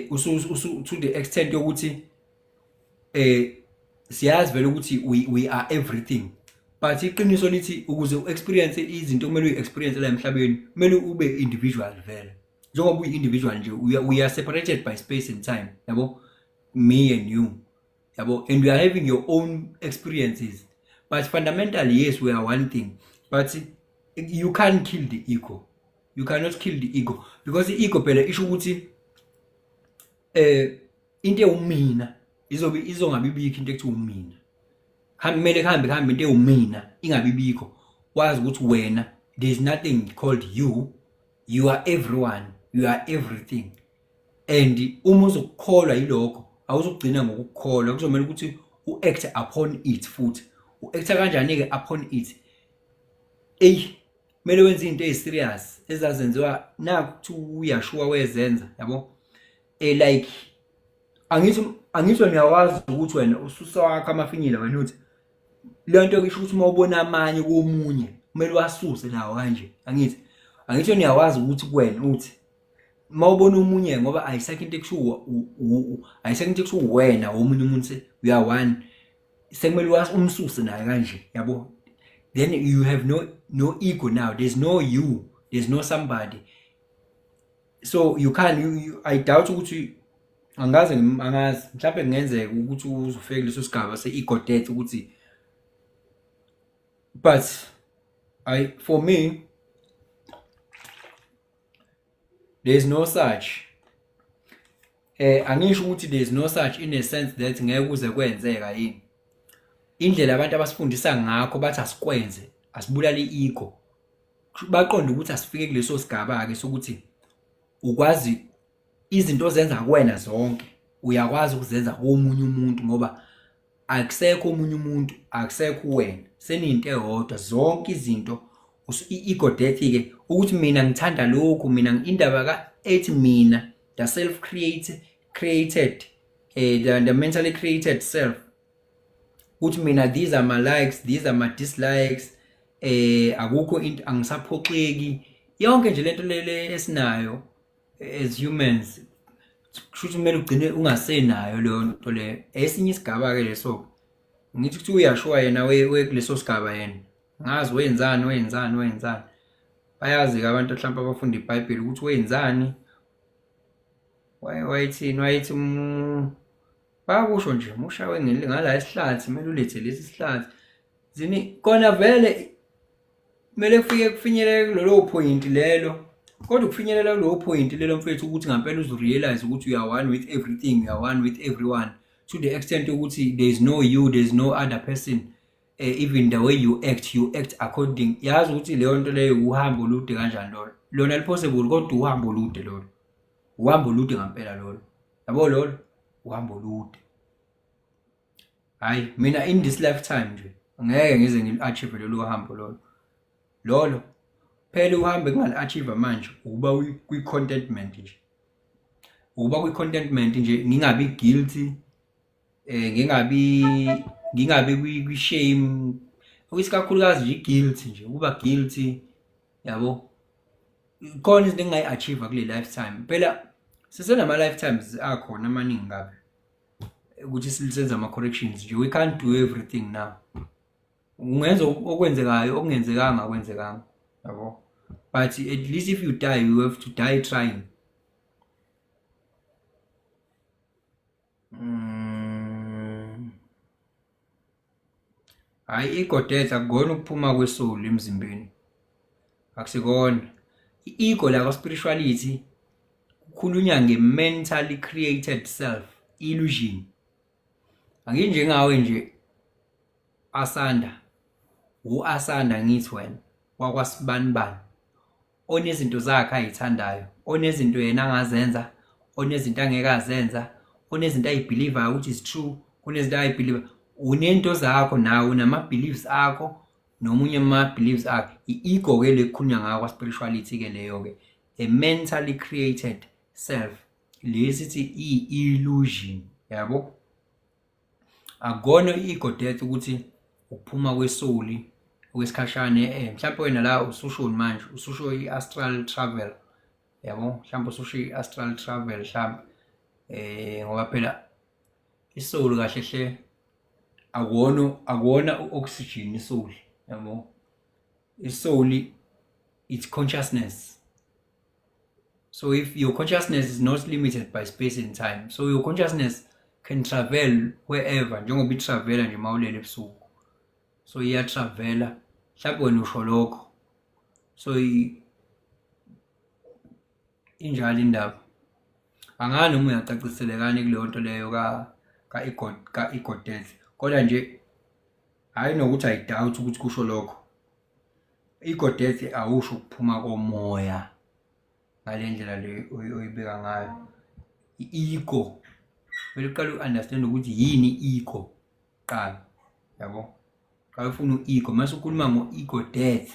[SPEAKER 1] usu to the extent yokuthi siyazi vele ukuthi we are everything, but iqiniso lithi ukuze u-experience izinto kumele uyi-experience la emhlabeni, kumele ube individual vele. Njengoba uyi-individual nje, we are separated by space and time, yabo? Me and you, yabo? And we are having your own experiences, but fundamentally, yes, we are one thing, but You can't kill the ego. You cannot kill the ego because i-ego phela isho ukuthi into ewumina izobe izongabi bikho into ekuthiwa umina. Kumele kuhambe kuhambe into ewumina ingabi bikho. Wazi ukuthi wena there is nothing called you. You are everyone. You are everything. And uma uzokukholwa yilokho awuzokugcina ngokukholwa, kuzomela ukuthi u-act upon it futhi. U-acta kanjani-ke upon it? Eyi, kumele wenze izinto ezi-serious ezazenziwa naku kuthiwa uyashuwa wezenza, yabo. Like angithi wena uyakwazi ukuthi wena ususawakha amafinyila wena uthi le nto isho ukuthi uma ubona amanye komunye kumele uwasuse nawo kanje. Angithi wena uyakwazi ukuthi kuwena uthi uma ubona omunye ngoba ayisekho into ekushiwo ayisekho into ekushiwo wena omunye umuntu you are one, sekumele umsuse naye kanje, yabo. Then you have no ego now, there's no you, there's no somebody, so you can't you, I doubt ukuthi angaze angazi mhlawumbe kungenzeka ukuthi uzofika kuleso sigaba se-ego death ukuthi, but I for me there is no such. Angisho ukuthi there is no such in a sense that ngeke kuze kwenzeka yini. Indlela abantu abasifundisa ngakho bathi asikwenze, asibulale i-ego. Baqonde ukuthi asifike kuleso sigaba ke sokuthi ukwazi izinto ozenza kuwena zonke uyakwazi ukuzenza komunye umuntu ngoba akusekho omunye umuntu, akusekho wena, seniyinto eyodwa zonke izinto. I-ego death ke ukuthi mina ngithanda lokhu, mina indaba ka ethi mina the self created created the mentally created self, ukuthi mina these are my likes, these are my dislikes, akukho into, angisaphoxeki, yonke nje lento le esinayo as humans, kusho ukuthi kumele ugcine ungasenayo leyo nto leyo. Esinye isigaba ke leso, ngithi ukuthi uyashuwa yena kuleso sigaba yena ngazi wenzani wenzani wenzani. Bayazi-ke abantu mhlawumbe abafunda iBhayibheli ukuthi wenzani, wayethini, wayethi bayakusho nje mushawe ngala isihlathi kumele ulethe lesi sihlathi zini kona vele kumele kufike kufinyelele kulolo point lelo. Kodwa ukufinyelela kulowo point lelo mfethu ukuthi ngampela uzo-realize ukuthi you are one with everything, you are one with everyone, to the extent ukuthi there is no you, there is no other person, even the way you act, you act according. Yazi ukuthi leyo nto leyo uhambo olude kanjani lolo, lona li-possible kodwa uhambo olude lolo, uhambo olude ngampela lolo, yabo lolo uhambo olude. Hayi mina in this lifetime nje ngeke ngize ngili-achieve lolu hambo lolo lolo. Phela uhambe kungali-achieve manje ukuba kwi-contentment nje, ukuba kwi-contentment nje, ngingabi guilty, ngingabi kwi-shame, okusikakhulukazi nje i-guilt nje, ukuba guilty, yabo. Khona izinto engingayi-achieve kule lifetime, phela sisenama lifetimes akhona amaningi kabi ukuthi senze ama-corrections nje. We can't do everything now. Ungenza okwenzekayo, okungenzekanga akwenzekanga, yabo. But at least if you die, you have to die trying. Hayi, ego death akukona ukuphuma kwe-soul emzimbeni, akusikona i-ego. La kwa-spirituality kukhulunywa nge-mentally created self illusion. Anginjengawe nje Asanda, u-Asanda ngithi wena wakwasibanibani onezinto zakhe ayithandayo, onezinto yena angazenza, onezinto angeke azenza, onezinto ayi-believe-ayo ukuthi is true, kunezinto ayi-believe. Unento zakho nawe, unama-beliefs akho, nomunye ama-beliefs akhe. I-ego ke le kukhulunywa ngayo kwa-spirituality ke leyo ke, a mentally created self, lesi sithi i-illusion, yabo. Akukona i-ego death ukuthi ukuphuma kwe-soul okwesikhashana. Mhlawumbe wena la ususho manje ususho i-astral travel, yabo, mhlawumbe ususho i-astral travel mhlawumbe, ngoba phela i-soul kahle hle akuwona u-oxygen i-soul, yabo. I-soul it's consciousness. So if your consciousness is not limited by space and time, so your consciousness can travel wherever, njengoba i-travela nje mawulele ebusuku, so iya-travela. Mhlawumbe wena usho lokho. So injalo indaba. Angazi noma uyacaciselekani kuleyo nto leyo ka-ego death, kodwa nje hhayi nokuthi I doubt ukuthi kusho lokho. Ego death awusho ukuphuma komoya ngale ndlela le oyibeka ngayo. I-ego, kumele uqale u-understand ukuthi yini i-ego kuqala, yabo. Qala ufune u-ego, mase ukhuluma ngo-ego death,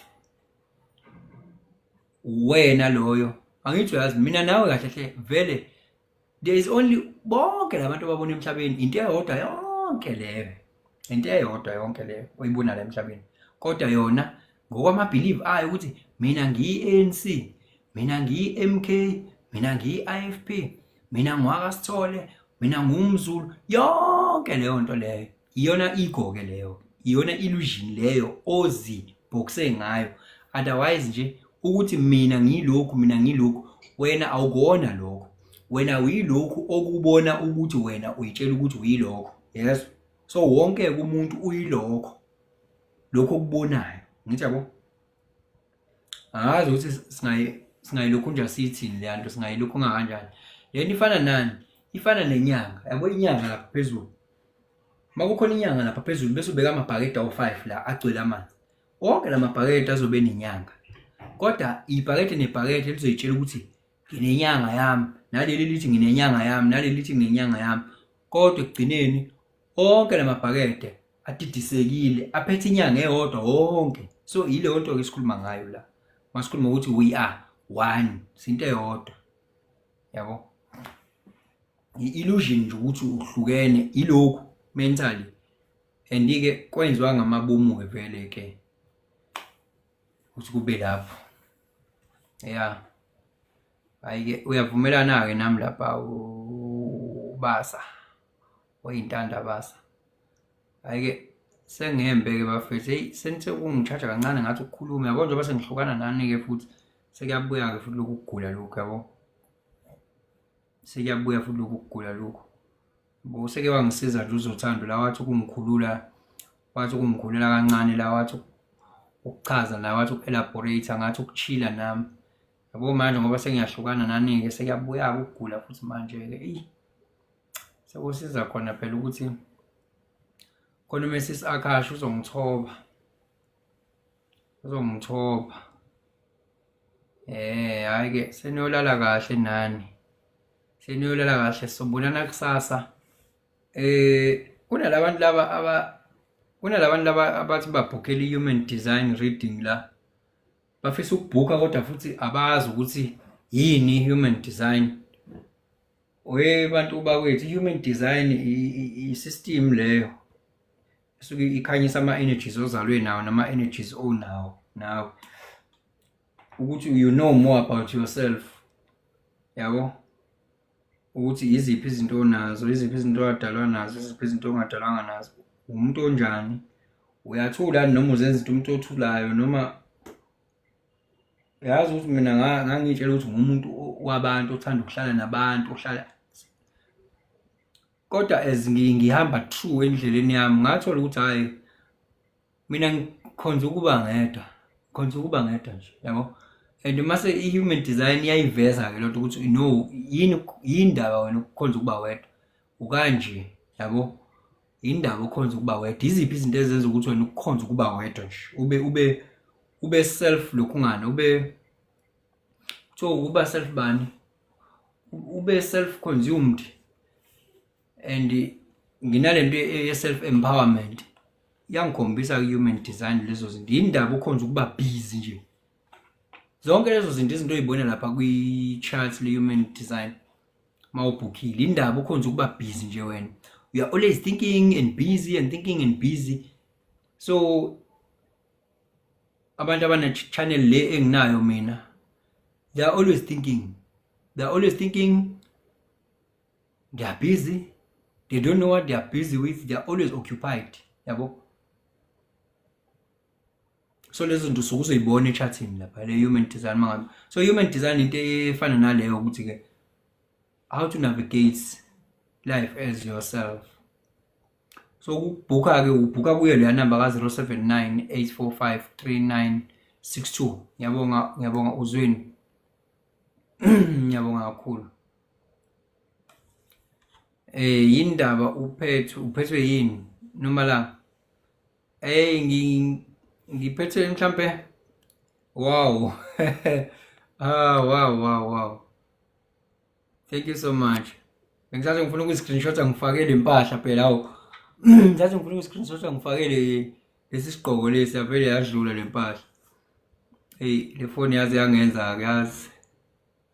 [SPEAKER 1] uwena loyo. Angithi uyazi mina nawe kahle hle vele there is only bonke labantu ababona emhlabeni into eyodwa yonke leyo, into eyodwa yonke leyo oyibona la emhlabeni. Kodwa yona ngokwama-belief ayo ukuthi mina ngiyi-ANC, mina ngiyi-MK, mina ngiyi-IFP, mina ngiwakaSithole, mina ngumZulu, yonke leyo nto leyo iyona ego-ke leyo, iyona illusion leyo ozibhokise ngayo. Otherwise nje ukuthi mina ngiyilokhu, mina ngiyilokhu, wena awukona lokho. Wena uyilokhu okubona ukuthi wena uyitshela ukuthi uyilokho, yes. So wonke umuntu uyilokho, lokho okubonayo, ngithi yabo. Angazi ukuthi singayilokhu nje siyithini le nto, singayilokhu kanjani. Le nto ifana nani? Ifana nenyanga, yabo inyanga lapha phezulu. Uma kukhona inyanga lapha phezulu bese ubeka amabhakede awu-5 la agcwele amanzi. Wonke la mabhakede azobe nenyanga. Kodwa ibhakede nebhakede lizoyitshela ukuthi nginenyanga yami, naleli lithi nginenyanga yami, naleli lithi nginenyanga yami. Kodwa ekugcineni onke la mabhakede adidisekile, aphethe inyanga eyodwa wonke. So yileyo nto ke esikhuluma ngayo la. Masikhuluma ukuthi we are one, sinto eyodwa. Yabo? I-illusion nje ukuthi uhlukene ilokhu mentally, and-ke kwenziwa ngamabomu-ke vele ke ukuthi kube lapho. Ya, hhayi-ke uyavumelana-ke nami lapha ubasa oyintanda basa. Hhayi-ke sengihembe-ke bafethu, heyi senithe ukungitshaja kancane ngathi ukukhuluma, yabo njengoba sengihlukana nani-ke futhi sekuyabuya-ke futhi lokhu kugula lokhu, yabo. Sekuyabuya futhi lokhu kugula lokhu. Yabo seke wangisiza nje uZothando la, wathi ukungikhulula, wathi ukungikhulula kancane la, wathi ukuchaza la, wathi uku-elaborate, ngathi ukuchila nami. Yabo manje ngoba sengiyahlukana nani-ke sekuyabuya-ke ukugula futhi manje-ke, eyi sekusiza khona phela ukuthi khona uMrs Akash uzongithoba, uzongithoba. Hhayi-ke seniyolala kahle nani, seniyolala kahle, sobonana kusasa. Kunalabantu laba aba kunalabantu laba abathi babhukhela i-human design reading la, bafisa ukubhukha kodwa futhi abazi ukuthi yini human design. We bantu bakwethu, i-human design i-system leyo esuke ikhanyisa ama-energies ozalwe nawo nama-energies onawo nawe, ukuthi you know more about yourself, yabo, ukuthi iziphi izinto onazo, iziphi izinto owadalwa nazo, iziphi izinto ongadalwanga nazo, umuntu onjani, uyathula noma uzenza into umuntu othulayo, noma yazi ukuthi mina ngangitshela ukuthi ngumuntu wabantu othanda ukuhlala nabantu ohlala, kodwa as ngihamba true endleleni yami ngathola ukuthi hhayi mina ngikhonza ukuba ngedwa, ngikhonza ukuba ngedwa nje, yabo. And mase i-human design iyayiveza-ke lento ukuthi no, yini yindaba wena ukukhonza ukuba wedwa, ukanje, yabo, yindaba ukhonza ukuba wedwa, iziphi izinto ezenza ukuthi wena ukukhonza ukuba wedwa nje, ube self lokhungana, ube kuthiwa ukuba self bani, ube self consumed. And nginalento ye self empowerment, yangikhombisa ku-human design lezo zinto, yindaba ukhonza ukuba busy nje, zonke lezo zinto, izinto oyibona lapha kwi-chart le-human design mawubhukhile, indaba ukhonza ukuba busy nje wena, you are always thinking and busy and thinking and busy. So abantu abane-channel le enginayo mina, they are always thinking, they are always thinking, they are busy, they don't know what they are busy with, they are always occupied, yabo. So lezo zinto usuke uzoyibona e-chartini lapha le human design mangabe. So human design into efana naleyo ukuthi ke how to navigate life as yourself. So ukubhukha ke ubhukha kuyo leya number ka 079 845 39. 62. Ngiyabonga, ngiyabonga uzweni. Ngiyabonga kakhulu. Yindaba uphethe uphethwe yini noma la? Hey, ngiphethe mhlambe. Wow. Ah, wow, wow, wow. Thank you so much. Bengisathi ngifuna ukuyi-screenshot ngifake le mpahla phela, awu. Ngisathi ngifuna ukuyi-screenshot ngifake le lesi sigqoko lesi, yavele yadlula le mpahla. Hey, le phone yaze yangenza ke, yazi.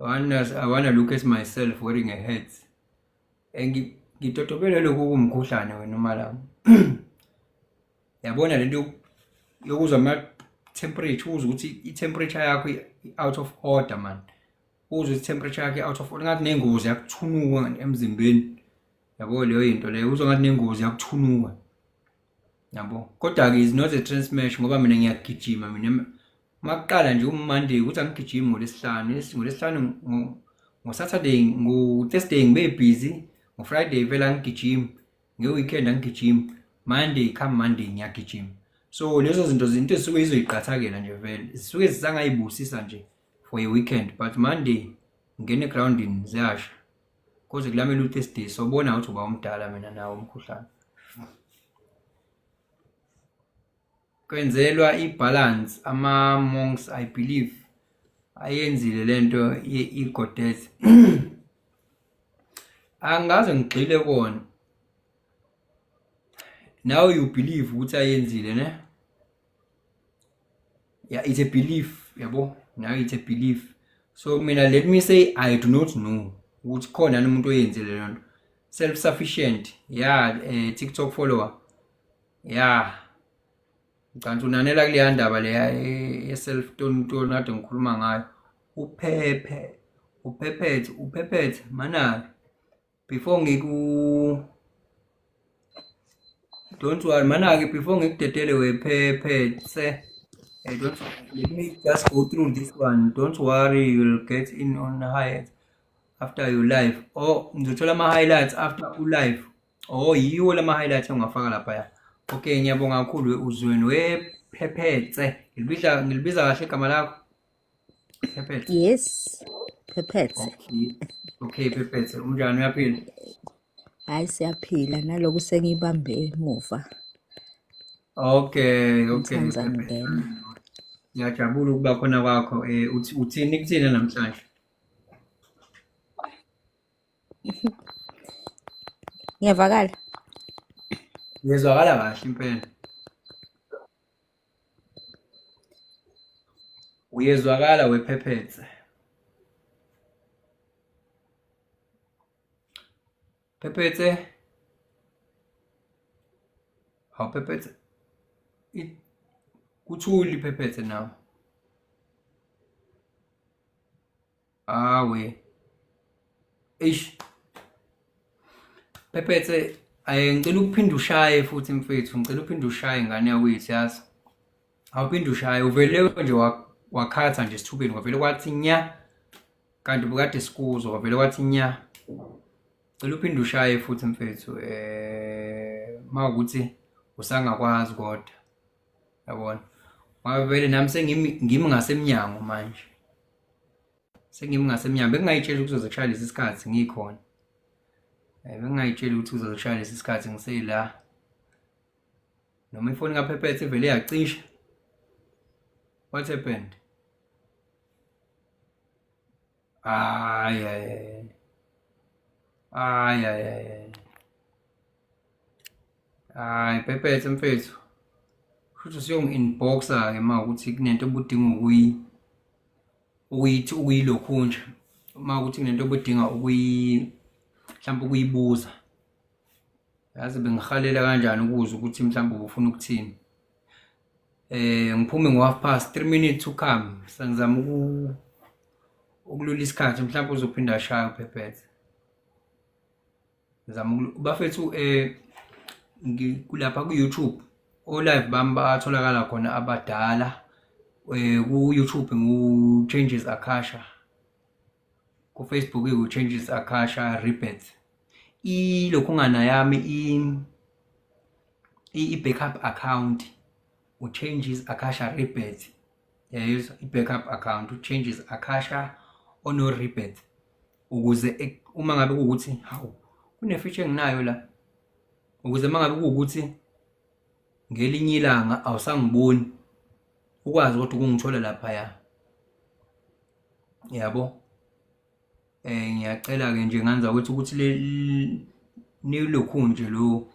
[SPEAKER 1] I wanna look at myself wearing a hat. Ngitotobele lokhu kumkhuhlane wena umalanga. Yabona lento yokuzwa ama temperature, uzwe ukuthi i-temperature yakho i-out of order, man. Uzwe i-temperature yakho i-out of order, ngathi nengozi yakuthunuka emzimbeni. Yabo, leyo into leyo, uzwa ngathi nengozi yakuthunuka. Yabo. Kodwa ke is not a transmission ngoba mina ngiyagijima mina. Makuqala nje uMonday ukuthi angigijimi ngoLwesihlanu, ngoLwesihlanu, ngo-Saturday, ngo-Thursday ngibe busy, ngo-Friday vele angigijimi, nge-weekend angigijimi. Monday, come Monday ngiyagijima. So lezo zinto zinto ezisuke izoyiqathakela nje vele. Zisuke zisangayibusisa nje for a weekend, but Monday ngene egroundini ziyasha. Koze kulamele uThursday, sobona ukuthi uba umdala mina nawo umkhuhlane. Kwenzelwa i-balance ama-monks, I believe ayenzile lento ye-ego death. Angikaze ngigxile kona. Now you believe ukuthi ayenzile, ne? Yeah, it's a belief, yabo. Now it's a belief. So mina, let me say I do not know ukuthi khona umuntu oyenzile leyo nto. Self sufficient. Yeah, TikTok follower. Yeah. Ngicabanga unanela kuleya ndaba leya ye self tone tone kade ngikhuluma ngayo. Uphephe, uphephethe, uphephethe mana before ngiku, don't worry mana-ke, before ngikudedele wephephethe, don't, let me just go through this one. Don't worry, you'll get in on highlights after your live. Oh, ngizothola ama-highlights after u-live. Oh, yiwo lama-highlights engingafaka laphaya. Okay, ngiyabonga kakhulu uzweni wephephethe. Ngilibiza kahle igama lakho? Phephethe.
[SPEAKER 3] Yes, Phephethe.
[SPEAKER 1] Okay, Phephethe, unjani, uyaphila?
[SPEAKER 3] Hayi, siyaphila, naloku sengiyibambe emuva.
[SPEAKER 1] Okay.
[SPEAKER 3] Ngithanda
[SPEAKER 1] Phephethe.
[SPEAKER 3] ngena.
[SPEAKER 1] Ngiyajabula ukuba khona kwakho. Uthi uthini kuthina namhlanje?
[SPEAKER 3] Ngiyavakala.
[SPEAKER 1] Ngizwakala kahle impela. Uyezwakala wephephethe. Phephethe. Hawu Phephethe. Kuthuli Phephethe nawe. Awe. Eish. Phephethe, aye, ngicela ukuphinda ushaye futhi mfethu, ngicela uphinde ushaye ngane yakwethu, yazi. Awuphinde ushaye, uvele nje wakhatha nje esithubeni, kwavele kwathi nya. Kanti bukade sikuzwa, kwavele kwathi nya. Cela uphinde ushaye futhi mfethu, mawukuthi usangakwazi kodwa. Yabona. Ngoba vele nami sengimi ngimi ngasemnyango manje. Sengimi ngasemnyango, bengingayitsheli ukuthi kuzoze kushaya lesi sikhathi ngikhona. Bengingayitsheli ukuthi kuzoze kushaya lesi sikhathi ngisela. Noma ifoni kaPhephethe ivele yacisha. What happened? Ay ay ay. Ay ay ay. Ay Phephethe mfethu. Futhi usuyongi-inboxa ke ma ukuthi kunento obudinga ukuyi ukuyithi ukuyilokhunja. Uma ukuthi kunento obudinga ukuyi mhlawumbe ukuyibuza. Yazi bengihalela kanjani ukuzwa ukuthi mhlawumbe ubufuna ukuthini. Ngiphume ngo-half past, 3 minutes to come. Sengizama ukulula isikhathi, mhlawumbe uzophinda ashaya uPhephethe. Ngizama bafethu, kulapha ku YouTube o live bami bayatholakala khona abadala. Ku YouTube ngu Changes Akasha. Ku Facebook iku Changes Akasha Rebirth. Ilokhungana yami i backup account u Changes Akasha Rebirth. Yayizwa i-backup account uChanges Akasha ono-rebirth, ukuze uma ngabe kuwukuthi, hawu, kune-feature enginayo la, ukuze uma ngabe kuwukuthi ngelinye ilanga awusangiboni, ukwazi kodwa ukungithola laphaya, yabo. Ngiyacela-ke nje nganza ukuthi le nilokhu nje lo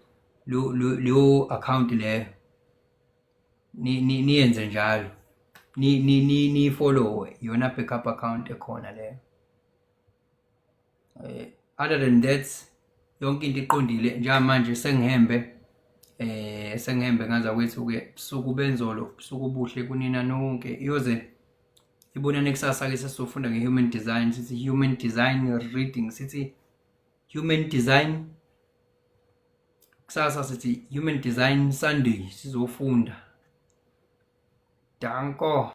[SPEAKER 1] leyo account leyo niyenze njalo, ni-follow iyona backup account ekhona leyo. Other than that, yonke into iqondile njengamanje. Sengihembe ngaza kwethu-ke. Busuku benzolo, busuku buhle kunina nonke. Iyoze ibonane kusasa-ke, sesizofunda nge-human design. Sithi human design reading, sithi human design kusasa, sithi Human Design Sunday, sizofunda. Danko.